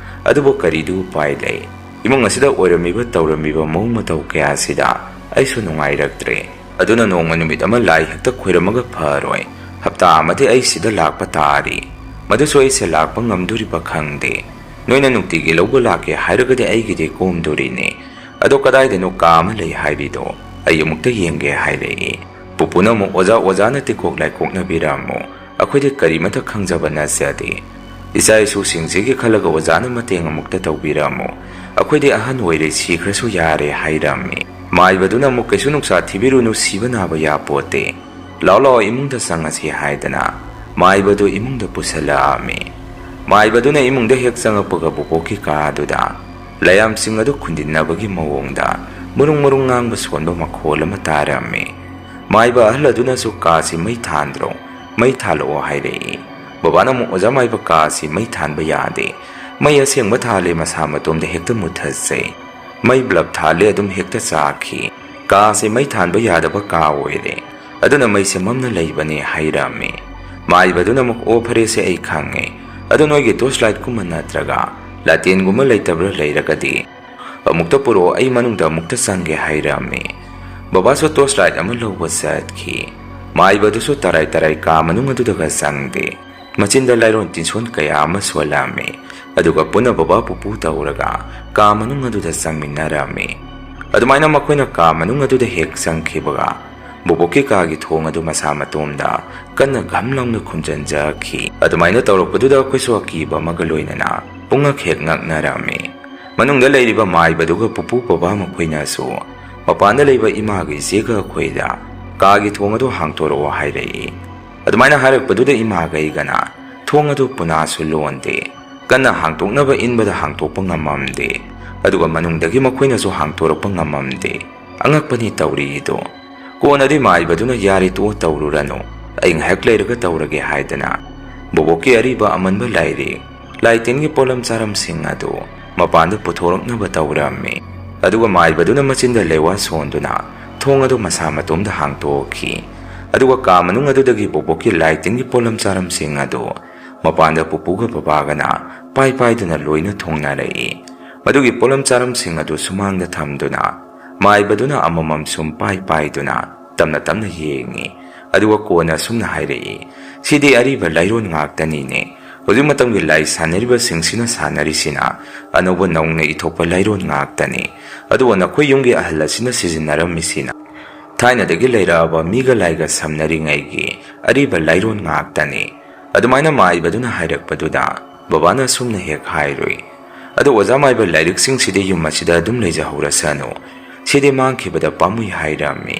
ꯑꯗꯨꯕꯨ ꯀꯔꯤꯗꯤ ꯎꯄꯥꯏ ꯂꯩ? ꯏꯃꯨꯡ ꯑꯁꯤꯗ ꯑꯣꯏꯔꯝꯃꯤꯕ ꯇꯧꯔꯝꯃꯤꯕ ꯃꯑꯣꯡ ꯃꯇꯧ ꯀꯌꯥꯁꯤꯗ ꯑꯩꯁꯨ ꯅꯨꯡꯉꯥꯏꯔꯛꯇ꯭ꯔꯦ꯫ ꯑꯗꯨꯅ ꯅꯣꯡꯃ ꯅꯨꯃꯤꯠ ꯑꯃ ꯂꯥꯏ ꯍꯦꯛꯇ ꯈꯣꯏꯔꯝꯃꯒ ꯐꯔꯣꯏ꯫ ꯍꯞꯇꯥ ꯑꯃꯗꯤ ꯑꯩ ꯁꯤꯗ ꯂꯥꯛꯄ ꯇꯥꯔꯤ꯫ ꯃꯗꯨꯁꯨ ꯑꯩꯁꯦ ꯂꯥꯛꯄ ꯉꯝꯗꯣꯔꯤꯕ ꯈꯪꯗꯦ꯫ ꯅꯣꯏꯅ ꯅꯨꯡꯇꯤꯒꯤ ꯂꯧꯕ ꯂꯥꯛꯀꯦ ꯍꯥꯏꯔꯒꯗꯤ ꯑꯩꯒꯤꯗꯤ ꯀꯣꯝꯗꯣꯔꯤꯅꯦ꯫ ꯑꯗꯣ ꯀꯗꯥꯏꯗꯅꯣ ꯀꯥ ꯑꯃ ꯂꯩ ꯍꯥꯏꯔꯤꯗꯣ? ꯑꯩ ꯑꯃꯨꯛꯇ ꯌꯦꯡꯒꯦ" ꯍꯥꯏꯔꯛꯏ꯫ ꯄꯨꯄꯨꯅ ꯑꯃꯨꯛ, "ꯑꯣꯖꯥ, ꯑꯣꯖꯥꯅ ꯇꯤꯀꯣꯛ ꯂꯥꯏꯀꯣꯛꯅꯕꯤꯔꯝꯃꯣ꯫ ꯑꯩꯈꯣꯏꯗꯤ ꯀꯔꯤꯃꯠꯇ ꯈꯪꯖꯕ ꯅꯠꯆꯗꯦ꯫ ꯏꯆꯥ ꯏꯁꯨꯁꯤꯡꯁꯤꯒꯤ ꯈꯜꯂꯒ ꯑꯣꯖꯥꯅ ꯃꯇꯦꯡ ꯑꯃꯨꯛꯇ ꯇꯧꯕꯤꯔꯝꯃꯣ꯫ ꯑꯩꯈꯣꯏꯗꯤ ꯑꯍꯟ ꯑꯣꯏꯔꯦ, ꯁꯤꯈ꯭ꯔꯁꯨ ꯌꯥꯔꯦ" ꯍꯥꯏꯔꯝꯃꯤ꯫ ꯃꯥꯏꯕꯗꯨꯅ ꯑꯃꯨꯛ, "ꯀꯩꯁꯨ ꯅꯨꯡꯁꯥ ꯊꯤꯕꯤꯔꯨꯅꯨ, ꯁꯤꯕ ꯅꯥꯕ ꯌꯥꯄꯣꯠꯇꯦ꯫ ꯂꯥꯛꯑꯣ ꯂꯥꯛꯑꯣ, ꯏꯃꯨꯡꯗ ꯆꯪꯉꯁꯤ" ꯍꯥꯏꯗꯅ ꯃꯥꯏꯕꯗꯨ ꯏꯃꯨꯡꯗ ꯄꯨꯁꯜꯂꯛꯑꯝꯃꯤ꯫ ꯃꯥꯏꯕꯗꯨꯅ ꯏꯃꯨꯡꯗ ꯍꯦꯛ ꯆꯪꯉꯛꯄꯒ ꯕꯣꯕꯣꯛꯀꯤ ꯀꯥ ꯑꯗꯨꯗ ꯂꯥꯏꯌꯥꯝꯁꯤꯡ ꯑꯗꯨ ꯈꯨꯟꯗꯤꯟꯅꯕꯒꯤ ꯃꯑꯣꯡꯗ ꯃꯨꯔꯨꯡ ꯃꯨꯔꯨꯡ ꯉꯥꯡꯕ ꯁꯣꯟꯕ ꯃꯈꯣꯜ ꯑꯃ ꯇꯥꯔꯝꯃꯤ꯫ ꯃꯥꯏꯕ ꯑꯍꯜ ꯑꯗꯨꯅꯁꯨ, "ꯀꯥꯁꯤ ꯃꯩ ꯊꯥꯟꯗ꯭ꯔꯣ? ꯃꯩ ꯊꯥꯜꯂꯛꯑꯣ" ꯍꯥꯏꯔꯛꯏ꯫ ꯕꯕꯥꯅ ꯑꯃꯨꯛ, "ꯑꯣꯖꯥ ꯃꯥꯏꯕ, ꯀꯥꯁꯤ ꯃꯩ ꯊꯥꯟꯕ ꯌꯥꯗꯦ꯫ ꯃꯩ ꯑꯁꯦꯡꯕ ꯊꯥꯜꯂꯦ, ꯃꯁꯥ ꯃꯇꯣꯝꯗ ꯍꯦꯛꯇ ꯃꯨꯠꯊꯠꯆꯩ꯫ ꯃꯩ ꯕ꯭ꯂꯕ ꯊꯥꯜꯂꯦ, ꯑꯗꯨꯝ ꯍꯦꯛꯇ ꯆꯥꯛꯈꯤ꯫ ꯀꯥꯁꯦ ꯃꯩ ꯊꯥꯟꯕ ꯌꯥꯗꯕ ꯀꯥ ꯑꯣꯏꯔꯦ꯫ ꯑꯗꯨꯅ ꯃꯩꯁꯦ ꯃꯝꯅ ꯂꯩꯕꯅꯦ" ꯍꯥꯏꯔꯝꯃꯤ꯫ ꯃꯥꯏꯕꯗꯨꯅ ꯑꯃꯨꯛ, "ꯑꯣ, ꯐꯔꯦꯁꯦ, ꯑꯩ ꯈꯪꯉꯦ꯫ ꯑꯗꯣ ꯅꯣꯏꯒꯤ ꯇꯣꯔꯆ ꯂꯥꯏꯠꯀꯨꯝꯕ ꯅꯠꯇ꯭ꯔꯒ ꯂꯥꯇꯦꯟꯒꯨꯝꯕ ꯂꯩꯇꯕ꯭ꯔꯥ? ꯂꯩꯔꯒꯗꯤ ꯑꯃꯨꯛꯇ ꯄꯨꯔꯛꯑꯣ, ꯑꯩ ꯃꯅꯨꯡꯗ ꯑꯃꯨꯛꯇ ꯆꯪꯒꯦ" ꯍꯥꯏꯔꯝꯃꯤ꯫ ꯕꯕꯥꯁꯨ ꯇꯣꯔꯆ ꯂꯥꯏꯠ ꯑꯃ ꯂꯧꯕ ꯆꯠꯈꯤ꯫ ꯃꯥꯏꯕꯗꯨꯁꯨ ꯇꯔꯥꯏ ꯇꯔꯥꯏ ꯀꯥ ꯃꯅꯨꯡ ꯑꯗꯨꯗꯒ ꯆꯪꯗꯦ꯫ ꯃꯆꯤꯟꯗ ꯂꯥꯏꯔꯣꯟ ꯇꯤꯟꯁꯣꯟ ꯀꯌꯥ ꯑꯃ ꯁꯣꯜꯂꯝꯃꯤ꯫ ꯑꯗꯨꯒ ꯄꯨꯟꯅ ꯕꯕꯥ ꯄꯨꯄꯨ ꯇꯧꯔꯒ ꯀꯥ ꯃꯅꯨꯡ ꯑꯗꯨꯗ ꯆꯪꯃꯤꯟꯅꯔꯝꯃꯤ꯫ ꯑꯗꯨꯃꯥꯏꯅ ꯃꯈꯣꯏꯅ ꯀꯥ ꯃꯅꯨꯡ ꯑꯗꯨꯗ ꯍꯦꯛ ꯆꯪꯈꯤꯕꯒ, ꯕꯣꯕꯣꯛꯀꯤ ꯀꯥꯒꯤ ꯊꯣꯡ ꯑꯗꯨ ꯃꯁꯥ ꯃꯇꯣꯝꯗ ꯀꯟꯅ ꯘꯝ ꯂꯥꯎꯅ ꯈꯨꯝꯖꯤꯟꯖꯈꯤ꯫ ꯑꯗꯨꯃꯥꯏꯅ ꯇꯧꯔꯛꯄꯗꯨꯗ ꯑꯩꯈꯣꯏꯁꯨ ꯑꯀꯤꯕ ꯑꯃꯒ ꯂꯣꯏꯅꯅ ꯄꯨꯡꯉꯛ ꯍꯦꯛ ꯉꯛꯅꯔꯝꯃꯤ꯫ ꯃꯅꯨꯡꯗ ꯂꯩꯔꯤꯕ ꯃꯥꯏꯕꯗꯨꯒ ꯄꯨꯄꯨ ꯕꯕꯥ ꯃꯈꯣꯏꯅꯁꯨ ꯃꯄꯥꯟꯗ ꯂꯩꯕ ꯏꯃꯥꯒ ꯏꯆꯦꯒ ꯑꯩꯈꯣꯏꯗ, "ꯀꯥꯒꯤ ꯊꯣꯡ ꯑꯗꯨ ꯍꯥꯡꯇꯣꯔꯛꯑꯣ" ꯍꯥꯏꯔꯛꯏ꯫ ꯑꯗꯨꯃꯥꯏꯅ ꯍꯥꯏꯔꯛꯄꯗꯨꯗ ꯏꯃꯥꯒ ꯑꯩꯒꯅ ꯊꯣꯡ ꯑꯗꯨ ꯄꯨꯅꯥꯁꯨ ꯂꯣꯟꯗꯦ꯫ ꯀꯟꯅ ꯍꯥꯡꯇꯣꯛꯅꯕ ꯏꯟꯕꯗ ꯍꯥꯡꯇꯣꯛꯄ ꯉꯝꯃꯝꯗꯦ꯫ ꯑꯗꯨꯒ ꯃꯅꯨꯡꯗꯒꯤ ꯃꯈꯣꯏꯅꯁꯨ ꯍꯥꯡꯇꯣꯔꯛꯄ ꯉꯝꯃꯝꯗꯦ꯫ ꯑꯉꯛꯄꯅꯤ ꯇꯧꯔꯤꯗꯣ꯫ ꯀꯣꯟꯅꯗꯤ ꯃꯥꯏꯕꯗꯨꯅ, "ꯌꯥꯔꯦ, ꯇꯣꯛꯑꯣ, ꯇꯧꯔꯨꯔꯅꯨ, ꯑꯩ ꯉꯥꯏꯍꯥꯛ ꯂꯩꯔꯒ ꯇꯧꯔꯒꯦ" ꯍꯥꯏꯗꯅ ꯕꯣꯕꯣꯛꯀꯤ ꯑꯔꯤꯕ ꯑꯃꯟꯕ ꯂꯥꯏꯔꯤꯛ, ꯂꯥꯏ ꯇꯤꯟꯒꯤ ꯄꯣꯠꯂꯝ ꯆꯥꯔꯝꯁꯤꯡ ꯑꯗꯨ ꯃꯄꯥꯟꯗ ꯄꯨꯊꯣꯔꯛꯅꯕ ꯇꯧꯔꯝꯃꯤ꯫ ꯑꯗꯨꯒ ꯃꯥꯏꯕꯗꯨꯅ ꯃꯆꯤꯟꯗ ꯂꯦꯋꯥ ꯁꯣꯟꯗꯨꯅ ꯊꯣꯡ ꯑꯗꯨ ꯃꯁꯥ ꯃꯇꯣꯝꯗ ꯍꯥꯡꯇꯣꯛꯈꯤ꯫ ꯑꯗꯨꯒ ꯀꯥ ꯃꯅꯨꯡ ꯑꯗꯨꯗꯒꯤ ꯕꯣꯕꯣꯛꯀꯤ ꯂꯥꯏ ꯇꯤꯟꯒꯤ ꯄꯣꯠꯂꯝ ꯆꯥꯔꯝꯁꯤꯡ ꯑꯗꯨ ꯃꯄꯥꯟꯗ ꯄꯨꯄꯨꯒ ꯕꯕꯥꯒꯅ ꯄꯥꯏ ꯄꯥꯏꯗꯨꯅ ꯂꯣꯏꯅ ꯊꯣꯡꯅꯔꯛꯏ꯫ ꯃꯗꯨꯒꯤ ꯄꯣꯠꯂꯝ ꯆꯥꯔꯝꯁꯤꯡ ꯑꯗꯨ ꯁꯨꯃꯥꯡꯗ ꯊꯝꯗꯨꯅ ꯃꯥꯏꯕꯗꯨꯅ ꯑꯃꯃꯝ ꯁꯨꯝ ꯄꯥꯏ ꯄꯥꯏꯗꯨꯅ ꯇꯞꯅ ꯇꯞꯅ ꯌꯦꯡꯉꯤ꯫ ꯑꯗꯨꯒ ꯀꯣꯟꯅ ꯑꯁꯨꯝꯅ ꯍꯥꯏꯔꯛꯏ, "ꯁꯤꯗꯤ ꯑꯔꯤꯕ ꯂꯥꯏꯔꯣꯟ ꯉꯥꯛꯇꯅꯤꯅꯦ꯫ ꯍꯧꯖꯤꯛ ꯃꯇꯝꯒꯤ ꯂꯥꯏ ꯁꯥꯟꯅꯔꯤꯕꯁꯤꯡꯁꯤꯅ ꯁꯥꯟꯅꯔꯤꯁꯤꯅ ꯑꯅꯧꯕ ꯅꯧꯅ ꯏꯊꯣꯛꯄ ꯂꯥꯏꯔꯣꯟ ꯉꯥꯛꯇꯅꯤ꯫ ꯑꯗꯨꯒ ꯅꯈꯣꯏ ꯌꯨꯝꯒꯤ ꯑꯍꯜ ꯑꯁꯤꯅ ꯁꯤꯖꯤꯟꯅꯔꯝꯃꯤꯁꯤꯅ ꯊꯥꯏꯅꯗꯒꯤ ꯂꯩꯔꯛꯑꯕ ꯃꯤꯒ ꯂꯥꯏꯒ ꯁꯝꯅꯔꯤꯉꯩꯒꯤ ꯑꯔꯤꯕ ꯂꯥꯏꯔꯣꯟ ꯉꯥꯛꯇꯅꯤ"꯫ ꯑꯗꯨꯃꯥꯏꯅ ꯃꯥꯏꯕꯗꯨꯅ ꯍꯥꯏꯔꯛꯄꯗꯨꯗ ꯕꯕꯥꯅ ꯑꯁꯨꯝꯅ ꯍꯦꯛ ꯍꯥꯏꯔꯨꯏ, "ꯑꯗꯣ ꯑꯣꯖꯥ ꯃꯥꯏꯕ, ꯂꯥꯏꯔꯤꯛꯁꯤꯡꯁꯤꯗꯤ ꯌꯨꯝ ꯑꯁꯤꯗ ꯑꯗꯨꯝ ꯂꯩꯖꯍꯧꯔꯁꯅꯨ꯫ ꯁꯤꯗꯤ ꯃꯥꯡꯈꯤꯕꯗ ꯄꯥꯝꯃꯨꯏ" ꯍꯥꯏꯔꯝꯃꯤ꯫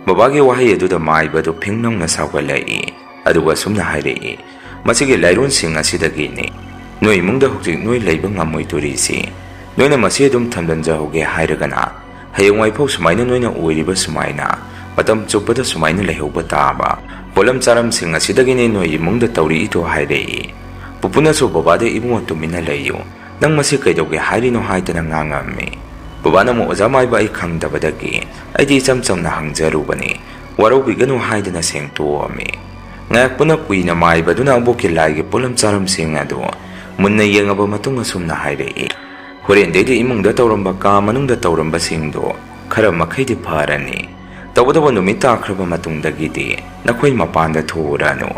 ꯕꯕꯥꯒꯤ ꯋꯥꯍꯩ ꯑꯗꯨꯗ ꯃꯥꯏꯕ ꯑꯗꯨ ꯐꯤꯡ ꯂꯥꯎꯅ ꯁꯥꯎꯒꯠꯂꯛꯏ, ꯑꯗꯨꯒ ꯑꯁꯨꯝꯅ ꯍꯥꯏꯔꯛꯏ, "ꯃꯁꯤꯒꯤ ꯂꯥꯏꯔꯣꯟꯁꯤꯡ ꯑꯁꯤꯗꯒꯤꯅꯤ꯫ ꯅꯣꯏ ꯏꯃꯨꯡꯗ ꯍꯧꯖꯤꯛ ꯅꯣꯏ ꯂꯩꯕ ꯉꯝꯃꯣꯏꯗꯣꯔꯤꯁꯤ꯫ ꯅꯣꯏꯅ ꯃꯁꯤ ꯑꯗꯨꯝ ꯊꯝꯖꯤꯟꯖꯍꯧꯒꯦ ꯍꯥꯏꯔꯒꯅ, ꯍꯌꯦꯡꯋꯥꯏꯐꯥꯎ ꯁꯨꯃꯥꯏꯅ ꯅꯣꯏꯅ ꯑꯣꯏꯔꯤꯕ ꯁꯨꯃꯥꯏꯅ ꯃꯇꯝ ꯆꯨꯞꯄꯗ ꯁꯨꯃꯥꯏꯅ ꯂꯩꯍꯧꯕ ꯇꯥꯕ꯫ ꯄꯣꯠꯂꯝ ꯆꯥꯔꯝꯁꯤꯡ ꯑꯁꯤꯗꯒꯤꯅꯤ ꯅꯣꯏ ꯏꯃꯨꯡꯗ ꯇꯧꯔꯛꯏꯗꯣ" ꯍꯥꯏꯔꯛꯏ꯫ ꯄꯨꯄꯨꯅꯁꯨ ꯕꯕꯥꯗ "ꯏꯕꯨꯡꯉꯣ, ꯇꯨꯃꯤꯟꯅ ꯂꯩꯌꯨ꯫ ꯅꯪ ꯃꯁꯤ ꯀꯩꯗꯧꯒꯦ ꯍꯥꯏꯔꯤꯅꯣ?" ꯍꯥꯏꯗꯅ ꯉꯥꯡꯉꯝꯃꯤ꯫ ꯕꯕꯥꯅ ꯑꯃꯨꯛ, "ꯑꯣꯖꯥ ꯃꯥꯏꯕ, ꯑꯩ ꯈꯪꯗꯕꯗꯒꯤ ꯑꯩꯗꯤ ꯏꯆꯝ ꯆꯝꯅ ꯍꯪꯖꯔꯨꯕꯅꯤ, ꯋꯥꯔꯧꯕꯤꯒꯅꯨ" ꯍꯥꯏꯗꯅ ꯁꯦꯡꯇꯣꯛꯑꯝꯃꯤ꯫ ꯉꯥꯏꯍꯥꯛ ꯄꯨꯟꯅ ꯀꯨꯏꯅ ꯃꯥꯏꯕꯗꯨꯅ ꯑꯕꯣꯛꯀꯤ ꯂꯥꯏꯒꯤ ꯄꯣꯠꯂꯝ ꯆꯥꯔꯝꯁꯤꯡ ꯑꯗꯨ ꯃꯨꯟꯅ ꯌꯦꯡꯉꯕ ꯃꯇꯨꯡ ꯑꯁꯨꯝꯅ ꯍꯥꯏꯔꯛꯏ, "ꯍꯣꯔꯦꯟꯗꯩꯗꯤ ꯏꯃꯨꯡꯗ ꯇꯧꯔꯝꯕ, ꯀꯥ ꯃꯅꯨꯡꯗ ꯇꯧꯔꯝꯕꯁꯤꯡꯗꯣ ꯈꯔ ꯃꯈꯩꯗꯤ ꯐꯔꯅꯤ꯫ ꯇꯧꯕꯇꯕꯨ ꯅꯨꯃꯤꯠ ꯇꯥꯈ꯭ꯔꯕ ꯃꯇꯨꯡꯗꯒꯤꯗꯤ ꯅꯈꯣꯏ ꯃꯄꯥꯟꯗ ꯊꯣꯛꯎꯔꯅꯨ꯫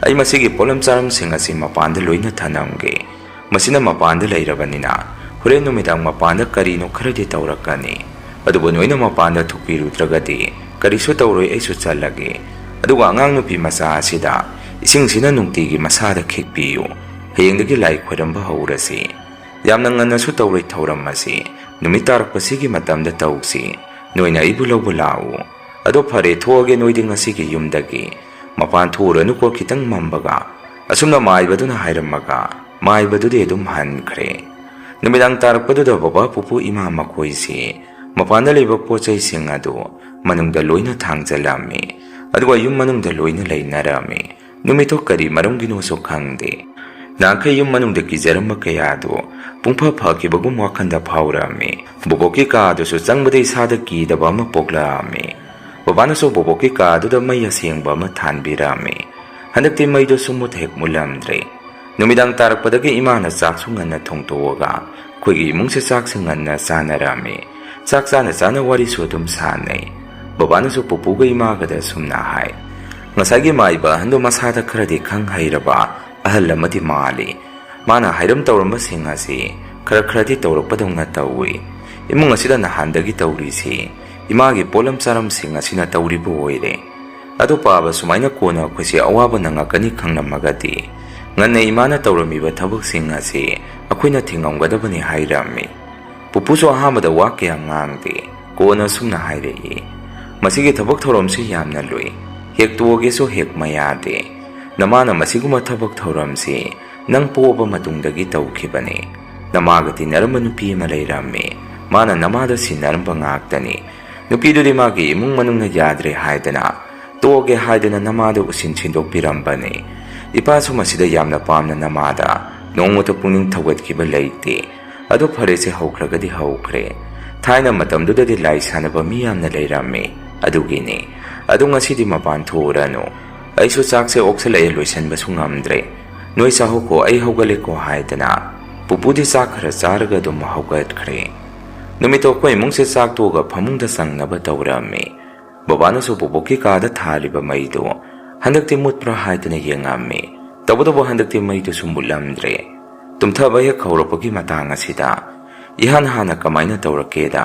ꯑꯩ ꯃꯁꯤꯒꯤ ꯄꯣꯠꯂꯝ ꯆꯥꯔꯝꯁꯤꯡ ꯑꯁꯤ ꯃꯄꯥꯟꯗ ꯂꯣꯏꯅ ꯊꯅꯝꯒꯦ꯫ ꯃꯁꯤꯅ ꯃꯄꯥꯟꯗ ꯂꯩꯔꯕꯅꯤꯅ ꯍꯣꯔꯦꯟ ꯅꯨꯃꯤꯗꯥꯡ ꯃꯄꯥꯟꯗ ꯀꯔꯤꯅꯣ ꯈꯔꯗꯤ ꯇꯧꯔꯛꯀꯅꯤ꯫ ꯑꯗꯨꯕꯨ ꯅꯣꯏꯅ ꯃꯄꯥꯟꯗ ꯊꯣꯛꯄꯤꯔꯨꯗ꯭ꯔꯒꯗꯤ ꯀꯔꯤꯁꯨ ꯇꯧꯔꯣꯏ, ꯑꯩꯁꯨ ꯆꯠꯂꯒꯦ꯫ ꯑꯗꯨꯒ ꯑꯉꯥꯡ ꯅꯨꯄꯤ ꯃꯆꯥ ꯑꯁꯤꯗ ꯏꯁꯤꯡꯁꯤꯅ ꯅꯨꯡꯇꯤꯒꯤ ꯃꯁꯥꯗ ꯈꯤꯛꯄꯤꯌꯨ꯫ ꯍꯌꯦꯡꯗꯒꯤ ꯂꯥꯏ ꯈꯣꯏꯔꯝꯕ ꯍꯧꯔꯁꯤ꯫ ꯌꯥꯝꯅ ꯉꯟꯅꯁꯨ ꯇꯧꯔꯣꯏ ꯊꯧꯔꯝ ꯑꯁꯤ, ꯅꯨꯃꯤꯠ ꯇꯥꯔꯛꯄꯁꯤꯒꯤ ꯃꯇꯝꯗ ꯇꯧꯁꯤ꯫ ꯅꯣꯏꯅ ꯑꯩꯕꯨ ꯂꯧꯕ ꯂꯥꯛꯎ꯫ ꯑꯗꯣ ꯐꯔꯦ, ꯊꯣꯛꯑꯒꯦ ꯅꯣꯏꯗꯤ ꯉꯁꯤꯒꯤ ꯌꯨꯝꯗꯒꯤ꯫ ꯃꯄꯥꯟ ꯊꯣꯛꯎꯔꯅꯨꯀꯣ ꯈꯤꯇꯪ ꯃꯝꯕꯒ꯫" ꯑꯁꯨꯝꯅ ꯃꯥꯏꯕꯗꯨꯅ ꯍꯥꯏꯔꯝꯃꯒ ꯃꯥꯏꯕꯗꯨꯗꯤ ꯑꯗꯨꯝ ꯍꯟꯈ꯭ꯔꯦ꯫ ꯅꯨꯃꯤꯗꯥꯡ ꯇꯥꯔꯛꯄꯗꯨꯗ ꯕꯕꯥ, ꯄꯨꯄꯨ, ꯏꯃꯥ ꯃꯈꯣꯏꯁꯤ ꯃꯄꯥꯟꯗ ꯂꯩꯕ ꯄꯣꯠ ꯆꯩꯁꯤꯡ ꯑꯗꯨ ꯃꯅꯨꯡꯗ ꯂꯣꯏꯅ ꯊꯥꯡꯖꯜꯂꯝꯃꯤ, ꯑꯗꯨꯒ ꯌꯨꯝ ꯃꯅꯨꯡꯗ ꯂꯣꯏꯅ ꯂꯩꯅꯔꯝꯃꯤ꯫ ꯅꯨꯃꯤꯠꯇꯨ ꯀꯔꯤ ꯃꯔꯝꯒꯤꯅꯣꯁꯨ ꯈꯪꯗꯦ꯫ ꯅꯍꯥꯟꯈꯩ ꯌꯨꯝ ꯃꯅꯨꯡꯗ ꯀꯤꯖꯔꯝꯕ ꯀꯌꯥꯗꯨ ꯄꯨꯡꯐ ꯐꯈꯤꯕꯒꯨꯝ ꯋꯥꯈꯜꯗ ꯐꯥꯎꯔꯛꯑꯝꯃꯤ꯫ ꯕꯣꯕꯣꯛꯀꯤ ꯀꯥ ꯑꯗꯨꯁꯨ ꯆꯪꯕꯗ ꯏꯁꯥꯗ ꯀꯤꯗꯕ ꯑꯃ ꯄꯣꯛꯂꯛꯑꯝꯃꯤ꯫ ꯕꯕꯥꯅꯁꯨ ꯕꯣꯕꯣꯛꯀꯤ ꯀꯥ ꯑꯗꯨꯗ ꯃꯩ ꯑꯁꯦꯡꯕ ꯑꯃ ꯊꯥꯟꯕꯤꯔꯝꯃꯤ꯫ ꯍꯟꯗꯛꯇꯤ ꯃꯩꯗꯨꯁꯨ ꯃꯨꯠ ꯍꯦꯛ ꯃꯨꯠꯂꯝꯗ꯭ꯔꯦ꯫ ꯅꯨꯃꯤꯗꯥꯡ ꯇꯥꯔꯛꯄꯗꯒꯤ ꯏꯃꯥꯅ ꯆꯥꯛꯁꯨ ꯉꯟꯅ ꯊꯣꯡꯗꯣꯛꯑꯒ ꯑꯩꯈꯣꯏꯒꯤ ꯏꯃꯨꯡꯁꯦ ꯆꯥꯛꯁꯦ ꯉꯟꯅ ꯆꯥꯅꯔꯝꯃꯤ꯫ ꯆꯥꯛ ꯆꯥꯅ ꯆꯥꯅ ꯋꯥꯔꯤꯁꯨ ꯑꯗꯨꯝ ꯁꯥꯟꯅꯩ꯫ ꯕꯕꯥꯅꯁꯨ ꯄꯨꯄꯨꯒ ꯏꯃꯥꯒꯗ ꯑꯁꯨꯝꯅ ꯍꯥꯏ, "ꯉꯁꯥꯏꯒꯤ ꯃꯥꯏꯕ ꯑꯍꯟꯗꯣ ꯃꯁꯥꯗ ꯈꯔꯗꯤ ꯈꯪ ꯍꯩꯔꯕ ꯑꯍꯜ ꯑꯃꯗꯤ ꯃꯥꯜꯂꯤ꯫ ꯃꯥꯅ ꯍꯥꯏꯔꯝ ꯇꯧꯔꯝꯕꯁꯤꯡ ꯑꯁꯤ ꯈꯔ ꯈꯔꯗꯤ ꯇꯧꯔꯛꯄꯗꯧꯅ ꯇꯧꯏ꯫ ꯏꯃꯨꯡ ꯑꯁꯤꯗ ꯅꯍꯥꯟꯗꯒꯤ ꯇꯧꯔꯤꯁꯤ ꯏꯃꯥꯒꯤ ꯄꯣꯠꯂꯝ ꯆꯥꯔꯝꯁꯤꯡ ꯑꯁꯤꯅ ꯇꯧꯔꯤꯕ ꯑꯣꯏꯔꯦ꯫ ꯑꯗꯣ ꯄꯥꯕ, ꯁꯨꯃꯥꯏꯅ ꯀꯣꯟꯅ ꯑꯩꯈꯣꯏꯁꯦ ꯑꯋꯥꯕ ꯅꯪꯉꯛꯀꯅꯤ ꯈꯪꯂꯝꯃꯒꯗꯤ ꯉꯟꯅ ꯏꯃꯥꯅ ꯇꯧꯔꯝꯃꯤꯕ ꯊꯕꯛꯁꯤꯡ ꯑꯁꯤ ꯑꯩꯈꯣꯏꯅ ꯊꯤꯡꯉꯝꯒꯗꯕꯅꯤ" ꯍꯥꯏꯔꯝꯃꯤ꯫ ꯄꯨꯄꯨꯁꯨ ꯑꯍꯥꯟꯕꯗ ꯋꯥ ꯀꯌꯥ ꯉꯥꯡꯗꯦ꯫ ꯀꯣꯟꯅ ꯑꯁꯨꯝꯅ ꯍꯥꯏꯔꯛꯏ, "ꯃꯁꯤꯒꯤ ꯊꯕꯛ ꯊꯧꯔꯝꯁꯤ ꯌꯥꯝꯅ ꯂꯨꯏ, ꯍꯦꯛ ꯇꯣꯛꯑꯒꯦꯁꯨ ꯍꯦꯛ ꯃꯌꯥꯗꯦ꯫ ꯅꯃꯥꯅ ꯃꯁꯤꯒꯨꯝꯕ ꯊꯕꯛ ꯊꯧꯔꯝꯁꯤ ꯅꯪ ꯄꯣꯛꯑꯕ ꯃꯇꯨꯡꯗꯒꯤ ꯇꯧꯈꯤꯕꯅꯤ꯫ ꯅꯃꯥꯒ ꯇꯤꯟꯅꯔꯝꯕ ꯅꯨꯄꯤ ꯑꯃ ꯂꯩꯔꯝꯃꯤ, ꯃꯥꯅ ꯅꯃꯥꯗ ꯁꯤꯟꯅꯔꯝꯕ ꯉꯥꯛꯇꯅꯤ꯫ ꯅꯨꯄꯤꯗꯨꯗꯤ ꯃꯥꯒꯤ ꯏꯃꯨꯡ ꯃꯅꯨꯡꯅ ꯌꯥꯗ꯭ꯔꯦ ꯍꯥꯏꯗꯅ, ꯇꯣꯛꯑꯒꯦ ꯍꯥꯏꯗꯅ ꯅꯃꯥꯗ ꯎꯁꯤꯟ ꯁꯤꯟꯗꯣꯛꯄꯤꯔꯝꯕꯅꯤ꯫ ꯏꯄꯥꯁꯨ ꯃꯁꯤꯗ ꯌꯥꯝꯅ ꯄꯥꯝꯅ ꯅꯃꯥꯗ ꯅꯣꯡꯃꯇ ꯄꯨꯛꯅꯤꯡ ꯊꯧꯒꯠꯈꯤꯕ ꯂꯩꯇꯦ꯫ ꯑꯗꯨ ꯐꯔꯦꯁꯦ, ꯍꯧꯈ꯭ꯔꯒꯗꯤ ꯍꯧꯈ꯭ꯔꯦ꯫ ꯊꯥꯏꯅ ꯃꯇꯝꯗꯨꯗꯗꯤ ꯂꯥꯏ ꯁꯥꯟꯅꯕ ꯃꯤ ꯌꯥꯝꯅ ꯂꯩꯔꯝꯃꯤ, ꯑꯗꯨꯒꯤꯅꯤ꯫ ꯑꯗꯨ ꯉꯁꯤꯗꯤ ꯃꯄꯥꯟ ꯊꯣꯛꯎꯔꯅꯨ꯫ ꯑꯩꯁꯨ ꯆꯥꯛꯁꯦ ꯑꯣꯛꯁꯜꯂꯛꯑꯦ, ꯂꯣꯏꯁꯟꯕꯁꯨ ꯉꯝꯗ꯭ꯔꯦ꯫ ꯅꯣꯏ ꯆꯥꯍꯧꯀꯣ, ꯑꯩ ꯍꯧꯒꯠꯂꯦꯀꯣ" ꯍꯥꯏꯗꯅ ꯄꯨꯄꯨꯗꯤ ꯆꯥꯛ ꯈꯔ ꯆꯥꯔꯒ ꯑꯗꯨꯝ ꯍꯧꯒꯠꯈ꯭ꯔꯦ꯫ ꯅꯨꯃꯤꯠꯇꯣ ꯑꯩꯈꯣꯏ ꯏꯃꯨꯡꯁꯦ ꯆꯥꯛ ꯇꯣꯛꯑꯒ ꯐꯃꯨꯡꯗ ꯆꯪꯅꯕ ꯇꯧꯔꯝꯃꯤ꯫ ꯕꯕꯥꯅꯁꯨ ꯕꯣꯕꯣꯛꯀꯤ ꯀꯥꯗ ꯊꯥꯜꯂꯤꯕ ꯃꯩꯗꯨ ꯍꯟꯗꯛꯇꯤ ꯃꯨꯠꯄ꯭ꯔꯥ ꯍꯥꯏꯗꯅ ꯌꯦꯡꯉꯝꯃꯤ꯫ ꯇꯧꯕꯇꯕꯨ ꯍꯟꯗꯛꯇꯤ ꯃꯩꯗꯨꯁꯨ ꯃꯨꯠꯂꯝꯗ꯭ꯔꯦ꯫ ꯇꯨꯝꯊꯕ ꯍꯦꯛ ꯍꯧꯔꯛꯄꯒꯤ ꯃꯇꯥꯡ ꯑꯁꯤꯗ ꯏꯍꯥꯟ ꯍꯥꯟꯅ ꯀꯃꯥꯏꯅ ꯇꯧꯔꯛꯀꯦꯗ,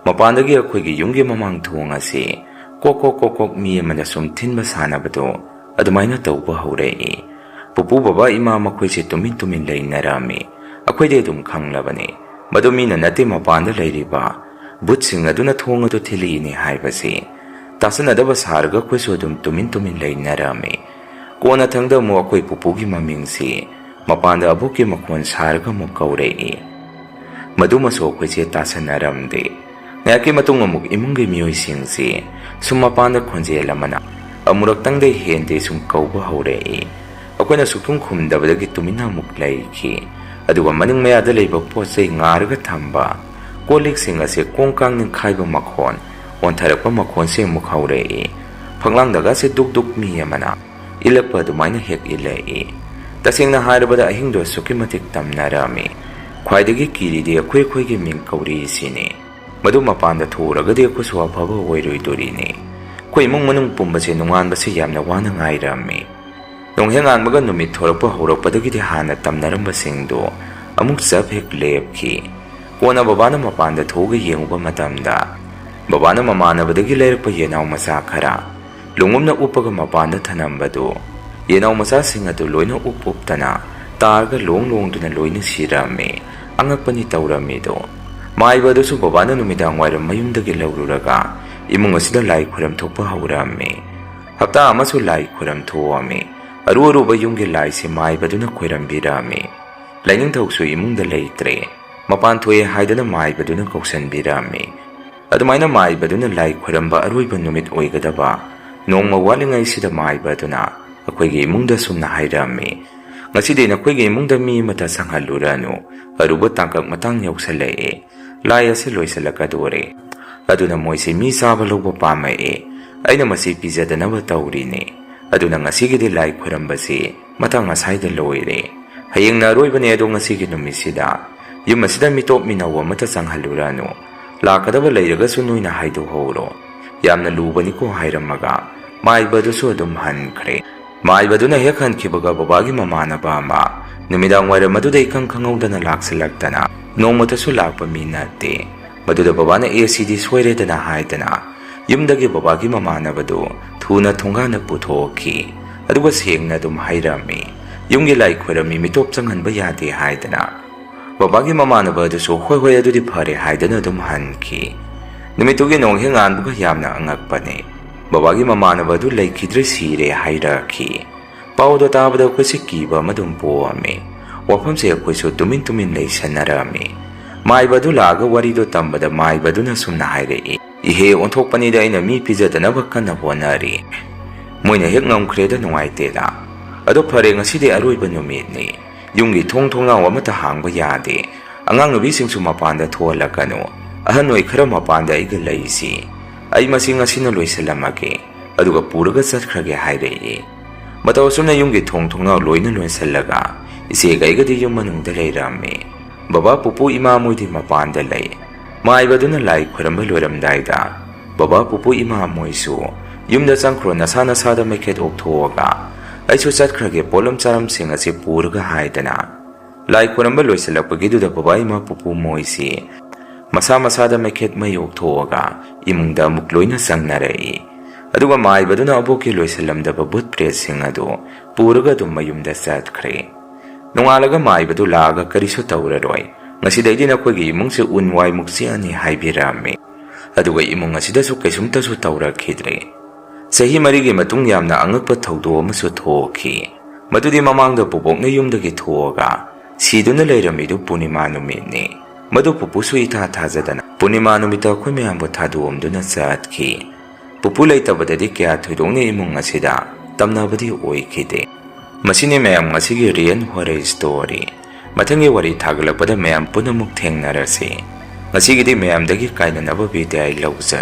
ꯃꯄꯥꯟꯗꯒꯤ ꯑꯩꯈꯣꯏꯒꯤ ꯌꯨꯝꯒꯤ ꯃꯃꯥꯡ ꯊꯣꯡ ꯑꯁꯤ ꯀꯣꯛ ꯀꯣꯛ ꯀꯣꯛ ꯀꯣꯛ ꯃꯤ ꯑꯃꯅ ꯁꯨꯝ ꯊꯤꯟꯕ ꯁꯥꯟꯅꯕꯗꯨ ꯑꯗꯨꯃꯥꯏꯅ ꯇꯧꯕ ꯍꯧꯔꯛꯏ꯫ ꯄꯨꯄꯨ, ꯕꯕꯥ, ꯏꯃꯥ ꯃꯈꯣꯏꯁꯦ ꯇꯨꯃꯤꯟ ꯇꯨꯃꯤꯟ ꯂꯩꯅꯔꯝꯃꯤ꯫ ꯑꯩꯈꯣꯏꯗꯤ ꯑꯗꯨꯝ ꯈꯪꯂꯕꯅꯤ, ꯃꯗꯨ ꯃꯤꯅ ꯅꯠꯇꯦ, ꯃꯄꯥꯟꯗ ꯂꯩꯔꯤꯕ ꯚꯨꯠꯁꯤꯡ ꯑꯗꯨꯅ ꯊꯣꯡ ꯑꯗꯨ ꯊꯤꯜꯂꯛꯏꯅꯦ ꯍꯥꯏꯕꯁꯤ꯫ ꯇꯥꯁꯟꯅꯗꯕ ꯁꯥꯔꯒ ꯑꯩꯈꯣꯏꯁꯨ ꯑꯗꯨꯝ ꯇꯨꯃꯤꯟ ꯇꯨꯃꯤꯟ ꯂꯩꯅꯔꯝꯃꯤ꯫ ꯀꯣꯟꯅꯊꯪꯗ ꯑꯃꯨꯛ ꯑꯩꯈꯣꯏ ꯄꯨꯄꯨꯒꯤ ꯃꯃꯤꯡꯁꯤ ꯃꯄꯥꯟꯗ ꯑꯕꯣꯛꯀꯤ ꯃꯈꯣꯟ ꯁꯥꯔꯒ ꯑꯃꯨꯛ ꯀꯧꯔꯛꯏ꯫ ꯃꯗꯨꯃꯁꯨ ꯑꯩꯈꯣꯏꯁꯦ ꯇꯥꯁꯟꯅꯔꯝꯗꯦ꯫ ꯉꯥꯏꯍꯥꯛꯀꯤ ꯃꯇꯨꯡ ꯑꯃꯨꯛ ꯏꯃꯨꯡꯒꯤ ꯃꯤꯑꯣꯏꯁꯤꯡꯁꯤ ꯁꯨꯝ ꯃꯄꯥꯟꯗ ꯈꯣꯟꯖꯦꯜ ꯑꯃꯅ ꯑꯃꯨꯔꯛꯇꯪꯗꯩ ꯍꯦꯟꯗꯦ ꯁꯨꯝ ꯀꯧꯕ ꯍꯧꯔꯛꯏ꯫ ꯑꯩꯈꯣꯏꯅ ꯁꯨꯛꯈꯨꯝ ꯈꯨꯝꯗꯕꯗꯒꯤ ꯇꯨꯃꯤꯟꯅ ꯑꯃꯨꯛ ꯂꯩꯈꯤ꯫ ꯑꯗꯨꯒ ꯃꯅꯤꯡ ꯃꯌꯥꯗ ꯂꯩꯕ ꯄꯣꯠ ꯆꯩ ꯉꯥꯔꯒ ꯊꯝꯕ ꯀꯣꯜ ꯂꯤꯛꯁꯤꯡ ꯑꯁꯦ ꯀꯣꯡ ꯀꯥꯡ ꯅꯤꯡꯈꯥꯏꯕ ꯃꯈꯣꯟ, ꯑꯣꯟꯊꯔꯛꯄ ꯃꯈꯣꯟꯁꯦ ꯑꯃꯨꯛ ꯍꯧꯔꯛꯏ꯫ ꯐꯛꯂꯥꯡꯗꯒꯁꯦ ꯗꯨꯛ ꯗꯨꯛ ꯃꯤ ꯑꯃꯅ ꯏꯜꯂꯛꯄ ꯑꯗꯨꯃꯥꯏꯅ ꯍꯦꯛ ꯏꯜꯂꯛꯏ꯫ ꯇꯁꯦꯡꯅ ꯍꯥꯏꯔꯕꯗ ꯑꯍꯤꯡꯗꯣ ꯑꯁꯨꯛꯀꯤ ꯃꯇꯤꯛ ꯇꯝꯅꯔꯝꯃꯤ꯫ ꯈ꯭ꯋꯥꯏꯗꯒꯤ ꯀꯤꯔꯤꯗꯤ ꯑꯩꯈꯣꯏ ꯑꯩꯈꯣꯏꯒꯤ ꯃꯤꯡ ꯀꯧꯔꯤꯁꯤꯅꯤ꯫ ꯃꯗꯨ ꯃꯄꯥꯟꯗ ꯊꯣꯛꯎꯔꯒꯗꯤ ꯑꯩꯈꯣꯏꯁꯨ ꯑꯐꯕ ꯑꯣꯏꯔꯣꯏꯗꯣꯔꯤꯅꯤ꯫ ꯑꯩꯈꯣꯏ ꯏꯃꯨꯡ ꯃꯅꯨꯡ ꯄꯨꯝꯕꯁꯦ ꯅꯣꯡꯉꯥꯟꯕꯁꯦ ꯌꯥꯝꯅ ꯋꯥꯅ ꯉꯥꯏꯔꯝꯃꯤ꯫ ꯅꯣꯡꯍꯦꯛ ꯉꯥꯟꯕꯒ ꯅꯨꯃꯤꯠ ꯊꯣꯔꯛꯄ ꯍꯧꯔꯛꯄꯗꯒꯤꯗꯤ ꯍꯥꯟꯅ ꯇꯝꯅꯔꯝꯕꯁꯤꯡꯗꯨ ꯑꯃꯨꯛ ꯆꯞ ꯍꯦꯛ ꯂꯦꯞꯈꯤ꯫ ꯀꯣꯟꯅ ꯕꯕꯥꯅ ꯃꯄꯥꯟꯗ ꯊꯣꯛꯑꯒ ꯌꯦꯡꯉꯨꯕ ꯃꯇꯝꯗ, ꯕꯕꯥꯅ ꯃꯃꯥꯟꯅꯕꯗꯒꯤ ꯂꯩꯔꯛꯄ ꯌꯦꯅꯥꯎ ꯃꯆꯥ ꯈꯔ ꯂꯨꯡꯉꯨꯝꯅ ꯎꯞꯄꯒ ꯃꯄꯥꯟꯗ ꯊꯅꯝꯕꯗꯨ, ꯌꯦꯅꯥꯎ ꯃꯆꯥꯁꯤꯡ ꯑꯗꯨ ꯂꯣꯏꯅ ꯎꯞ ꯎꯞꯇꯅ ꯇꯥꯔꯒ ꯂꯣꯡ ꯂꯣꯡꯗꯨꯅ ꯂꯣꯏꯅ ꯁꯤꯔꯝꯃꯤ꯫ ꯑꯉꯛꯄꯅꯤ ꯇꯧꯔꯝꯃꯤꯗꯨ꯫ ꯃꯥꯏꯕ ꯑꯗꯨꯁꯨ ꯕꯕꯥꯅ ꯅꯨꯃꯤꯗꯥꯡ ꯋꯥꯏꯔꯝ ꯃꯌꯨꯝꯗꯒꯤ ꯂꯧꯔꯨꯔꯒ ꯏꯃꯨꯡ ꯑꯁꯤꯗ ꯂꯥꯏ ꯈꯣꯏꯔꯝ ꯊꯣꯛꯄ ꯍꯧꯔꯛꯑꯝꯃꯤ꯫ ꯍꯞꯇꯥ ꯑꯃꯁꯨ ꯂꯥꯏ ꯈꯣꯏꯔꯝ ꯊꯣꯛꯑꯝꯃꯤ꯫ ꯑꯔꯨ ꯑꯔꯨꯕ ꯌꯨꯝꯒꯤ ꯂꯥꯏꯁꯦ ꯃꯥꯏꯕꯗꯨꯅ ꯈꯣꯏꯔꯝꯕꯤꯔꯛꯑꯝꯃꯤ꯫ ꯂꯥꯏꯅꯤꯡꯊꯧꯁꯨ ꯏꯃꯨꯡꯗ ꯂꯩꯇ꯭ꯔꯦ꯫ ꯃꯄꯥꯟ ꯊꯣꯛꯑꯦ ꯍꯥꯏꯗꯨꯅ ꯃꯥꯏꯕꯗꯨꯅ ꯀꯧꯁꯟꯕꯤꯔꯛꯑꯝꯃꯤ꯫ ꯑꯗꯨꯃꯥꯏꯅ ꯃꯥꯏꯕꯗꯨꯅ ꯂꯥꯏ ꯈꯣꯏꯔꯝꯕ ꯑꯔꯣꯏꯕ ꯅꯨꯃꯤꯠ ꯑꯣꯏꯒꯗꯕ ꯅꯣꯡꯃ ꯋꯥꯠꯂꯤꯉꯩꯁꯤꯗ ꯃꯥꯏꯕ ꯑꯗꯨꯅ ꯑꯩꯈꯣꯏꯒꯤ ꯏꯃꯨꯡꯗ ꯁꯨꯝꯅ ꯍꯥꯏꯔꯛꯑꯝꯃꯤ, "ꯉꯁꯤꯗꯤ ꯅꯈꯣꯏꯒꯤ ꯏꯃꯨꯡꯗ ꯃꯤ ꯑꯃꯠꯇ ꯆꯪꯍꯜꯂꯨꯔꯅꯨ꯫ ꯑꯔꯨꯕ ꯇꯥꯡꯀꯛ ꯃꯇꯥꯡ ꯌꯧꯁꯜꯂꯛꯑꯦ꯫ ꯂꯥꯏ ꯑꯁꯤ ꯂꯣꯏꯁꯤꯜꯂꯛꯀꯗꯣꯔꯦ꯫ ꯑꯗꯨꯅ ꯃꯣꯏꯁꯤ ꯃꯤ ꯆꯥꯕ ꯂꯧꯕ ꯄꯥꯝꯃꯛꯑꯦ꯫ ꯑꯩꯅ ꯃꯁꯤ ꯄꯤꯖꯗꯅꯕ ꯇꯧꯔꯤꯅꯦ꯫ ꯑꯗꯨꯅ ꯉꯁꯤꯒꯤꯗꯤ ꯂꯥꯏ ꯈꯣꯏꯔꯝꯕꯁꯤ ꯃꯇꯥꯡ ꯑꯁꯥꯏꯗ ꯂꯣꯏꯔꯦ꯫ ꯍꯌꯦꯡꯅ ꯑꯔꯣꯏꯕꯅꯦ, ꯑꯗꯣ ꯉꯁꯤꯒꯤ ꯅꯨꯃꯤꯠꯁꯤꯗ ꯌꯨꯝ ꯑꯁꯤꯗ ꯃꯤꯇꯣꯞ ꯃꯤꯅꯧ ꯑꯃꯠꯇ ꯆꯪꯍꯜꯂꯨꯔꯅꯨ꯫ ꯂꯥꯛꯀꯗꯕ ꯂꯩꯔꯒꯁꯨ ꯅꯣꯏꯅ ꯍꯥꯏꯗꯣꯛꯍꯧꯔꯣ꯫ ꯌꯥꯝꯅ ꯂꯨꯕꯅꯤꯀꯣ" ꯍꯥꯏꯔꯝꯃꯒ ꯃꯥꯏꯕꯗꯨꯁꯨ ꯑꯗꯨꯝ ꯍꯟꯈ꯭ꯔꯦ꯫ ꯃꯥꯏꯕꯗꯨꯅ ꯍꯦꯛ ꯍꯟꯈꯤꯕꯒ ꯕꯕꯥꯒꯤ ꯃꯃꯥꯟꯅꯕ ꯑꯃ ꯅꯨꯃꯤꯗꯥꯡ ꯋꯥꯏꯔꯝ ꯑꯗꯨꯗ ꯏꯈꯪ ꯈꯪꯍꯧꯗꯅ ꯂꯥꯛꯁꯤꯜꯂꯛꯇꯅ, ꯅꯣꯡꯃꯇꯁꯨ ꯂꯥꯛꯄ ꯃꯤ ꯅꯠꯇꯦ꯫ ꯃꯗꯨꯗ ꯕꯕꯥꯅ "ꯑꯦ, ꯁꯤꯗꯤ ꯁꯣꯏꯔꯦꯗꯅ" ꯍꯥꯏꯗꯅ ꯌꯨꯝꯗꯒꯤ ꯕꯕꯥꯒꯤ ꯃꯃꯥꯟꯅꯕꯗꯨ ꯊꯨꯅ ꯊꯣꯡꯒꯥꯟꯗ ꯄꯨꯊꯣꯛꯈꯤ꯫ ꯑꯗꯨꯒ ꯁꯦꯡꯅ ꯑꯗꯨꯝ ꯍꯥꯏꯔꯝꯃꯤ, "ꯌꯨꯝꯒꯤ ꯂꯥꯏ ꯈꯣꯏꯔꯝꯃꯤ, ꯃꯤꯇꯣꯞ ꯆꯪꯍꯟꯕ ꯌꯥꯗꯦ" ꯍꯥꯏꯗꯅ꯫ ꯕꯕꯥꯒꯤ ꯃꯃꯥꯟꯅꯕ ꯑꯗꯨꯁꯨ "ꯍꯣꯏ, ꯍꯣꯏ, ꯑꯗꯨꯗꯤ ꯐꯔꯦ" ꯍꯥꯏꯗꯨꯅ ꯑꯗꯨꯝ ꯍꯟꯈꯤ꯫ ꯅꯨꯃꯤꯠꯇꯨꯒꯤ ꯅꯣꯡ ꯍꯦꯛ ꯉꯥꯟꯕꯒ ꯌꯥꯝꯅ ꯑꯉꯛꯄꯅꯦ꯫ ꯕꯕꯥꯒꯤ ꯃꯃꯥꯟꯅꯕ ꯑꯗꯨ ꯂꯩꯈꯤꯗ꯭ꯔꯦ, ꯁꯤꯔꯦ ꯍꯥꯏꯔꯛꯈꯤ꯫ ꯄꯥꯎꯗꯣ ꯇꯥꯕꯗ ꯑꯩꯈꯣꯏꯁꯦ ꯀꯤꯕ ꯑꯃ ꯑꯗꯨꯝ ꯄꯣꯛꯑꯝꯃꯤ꯫ ꯋꯥꯐꯝꯁꯦ ꯑꯩꯈꯣꯏꯁꯨ ꯇꯨꯃꯤꯟ ꯇꯨꯃꯤꯟ ꯂꯩꯁꯟꯅꯔꯝꯃꯤ꯫ ꯃꯥꯏꯕ ꯑꯗꯨ ꯂꯥꯛꯑꯒ ꯋꯥꯔꯤꯗꯣ ꯇꯝꯕꯗ ꯃꯥꯏꯕ ꯑꯗꯨꯅ ꯁꯨꯝꯅ ꯍꯥꯏꯔꯛꯏ, "ꯏꯍꯦ, ꯑꯣꯟꯊꯣꯛꯄꯅꯤꯗ, ꯑꯩꯅ ꯃꯤ ꯄꯤꯖꯗꯅꯕ ꯀꯟꯅ ꯍꯣꯠꯅꯔꯤ꯫ ꯃꯣꯏꯅ ꯍꯦꯛ ꯉꯝꯈ꯭ꯔꯦꯗ, ꯅꯨꯡꯉꯥꯏꯇꯦꯗ꯫ ꯑꯗꯣ ꯐꯔꯦ, ꯉꯁꯤꯗꯤ ꯑꯔꯣꯏꯕ ꯅꯨꯃꯤꯠꯅꯤ꯫ ꯌꯨꯝꯒꯤ ꯊꯣꯡ ꯊꯣꯡꯅꯥꯎ ꯑꯃꯠꯇ ꯍꯥꯡꯕ ꯌꯥꯗꯦ꯫ ꯑꯉꯥꯡ ꯅꯨꯕꯤꯁꯤꯡꯁꯨ ꯃꯄꯥꯟꯗ ꯊꯣꯛꯍꯜꯂꯛꯀꯅꯨ꯫ ꯑꯍꯟ ꯑꯣꯏ ꯈꯔ ꯃꯄꯥꯟꯗ ꯑꯩꯒ ꯂꯩꯁꯤ꯫ ꯑꯩ ꯃꯁꯤ ꯉꯁꯤꯅ ꯂꯣꯏꯁꯤꯜꯂꯝꯃꯒꯦ, ꯑꯗꯨꯒ ꯄꯨꯔꯒ ꯆꯠꯈ꯭ꯔꯒꯦ" ꯍꯥꯏꯔꯛꯏ꯫ ꯃꯇꯧ ꯑꯁꯨꯝꯅ ꯌꯨꯝꯒꯤ ꯊꯣꯡ ꯊꯣꯡꯅꯥꯎ ꯂꯣꯏꯅ ꯂꯣꯟꯁꯤꯜꯂꯒ ꯏꯆꯦꯒ ꯑꯩꯒꯗꯤ ꯌꯨꯝ ꯃꯅꯨꯡꯗ ꯂꯩꯔꯝꯃꯤ꯫ ꯕꯕꯥ, ꯄꯨꯄꯨ, ꯏꯃꯥ ꯃꯣꯏꯗꯤ ꯃꯄꯥꯟꯗ ꯂꯩ꯫ ꯃꯥꯏꯕꯗꯨꯅ ꯂꯥꯏ ꯈꯣꯏꯔꯝꯕ ꯂꯣꯏꯔꯝꯗꯥꯏꯗ, "ꯕꯕꯥ, ꯄꯨꯄꯨ, ꯏꯃꯥ ꯃꯣꯏꯁꯨ ꯌꯨꯝꯗ ꯆꯪꯈ꯭ꯔꯣ, ꯅꯁꯥ ꯅꯁꯥꯗ ꯃꯩꯈꯦꯠ ꯑꯣꯛꯊꯣꯛꯑꯒ꯫ ꯑꯩꯁꯨ ꯆꯠꯈ꯭ꯔꯒꯦ, ꯄꯣꯠꯂꯝ ꯆꯥꯔꯝꯁꯤꯡ ꯑꯁꯤ ꯄꯨꯔꯒ" ꯍꯥꯏꯗꯅ꯫ ꯂꯥꯏ ꯈꯣꯏꯔꯝꯕ ꯂꯣꯏꯁꯤꯜꯂꯛꯄꯒꯤꯗꯨꯗ ꯕꯕꯥ, ꯏꯃꯥ, ꯄꯨꯄꯨ ꯃꯣꯏꯁꯤ ꯃꯁꯥ ꯃꯁꯥꯗ ꯃꯩꯈꯦꯠ ꯃꯩ ꯑꯣꯛꯊꯣꯛꯑꯒ ꯏꯃꯨꯡꯗ ꯑꯃꯨꯛ ꯂꯣꯏꯅ ꯆꯪꯅꯔꯛꯏ꯫ ꯑꯗꯨꯒ ꯃꯥꯏꯕꯗꯨꯅ ꯑꯕꯣꯛꯀꯤ ꯂꯣꯏꯁꯤꯜꯂꯝꯗꯕ ꯚꯨꯠ ꯄ꯭ꯔꯦꯠꯁꯤꯡ ꯑꯗꯨ ꯄꯨꯔꯒ ꯑꯗꯨꯝ ꯃꯌꯨꯝꯗ ꯆꯠꯈ꯭ꯔꯦ꯫ ꯅꯣꯡꯉꯥꯜꯂꯒ ꯃꯥꯏꯕꯗꯨ ꯂꯥꯛꯑꯒ ꯀꯔꯤꯁꯨ ꯇꯧꯔꯔꯣꯏ, "ꯉꯁꯤꯗꯩꯗꯤ ꯅꯈꯣꯏꯒꯤ ꯏꯃꯨꯡꯁꯦ ꯎꯟ ꯋꯥꯏꯃꯨꯛ ꯆꯦꯛꯑꯅꯤ" ꯍꯥꯏꯕꯤꯔꯝꯃꯤ꯫ ꯑꯗꯨꯒ ꯏꯃꯨꯡ ꯑꯁꯤꯗꯁꯨ ꯀꯩꯁꯨꯝꯇꯁꯨ ꯇꯧꯔꯛꯈꯤꯗ꯭ꯔꯦ꯫ ꯆꯍꯤ ꯃꯔꯤꯒꯤ ꯃꯇꯨꯡ ꯌꯥꯝꯅ ꯑꯉꯛꯄ ꯊꯧꯗꯣꯛ ꯑꯃꯁꯨ ꯊꯣꯛꯈꯤ꯫ ꯃꯗꯨꯗꯤ ꯃꯃꯥꯡꯗ ꯄꯨꯕꯣꯛꯅ ꯌꯨꯝꯗꯒꯤ ꯊꯣꯛꯑꯒ ꯁꯤꯗꯨꯅ ꯂꯩꯔꯝꯃꯤꯗꯨ ꯄꯨꯔꯅꯤꯃꯥ ꯅꯨꯃꯤꯠꯅꯤ꯫ ꯃꯗꯨ ꯄꯨꯄꯨꯁꯨ ꯏꯊꯥ ꯊꯥꯖꯗꯅ ꯄꯨꯔꯅꯤꯃꯥ ꯅꯨꯃꯤꯠꯇ ꯑꯩꯈꯣꯏ ꯃꯌꯥꯝꯕꯨ ꯊꯥꯗꯣꯛꯑꯝꯗꯨꯅ ꯆꯠꯈꯤ꯫ ꯄꯨꯄꯨ ꯂꯩꯇꯕꯗꯗꯤ ꯀꯌꯥ ꯊꯣꯏꯗꯣꯛꯅ ꯏꯃꯨꯡ ꯑꯁꯤꯗ ꯇꯝꯅꯕꯗꯤ ꯑꯣꯏꯈꯤꯗꯦ꯫ ꯃꯁꯤꯅꯤ ꯃꯌꯥꯝ ꯉꯁꯤꯒꯤ real horror story꯫ ꯃꯊꯪꯒꯤ ꯋꯥꯔꯤ ꯊꯥꯒꯠꯂꯛꯄꯗ ꯃꯌꯥꯝ ꯄꯨꯝꯅꯃꯛ ꯊꯦꯡꯅꯔꯁꯤ꯫ ꯉꯁꯤꯒꯤꯗꯤ ꯃꯌꯥꯝꯗꯒꯤ ꯀꯥꯏꯅꯅꯕ ꯕꯤꯗꯥꯏ ꯂꯧꯖꯔꯦ꯫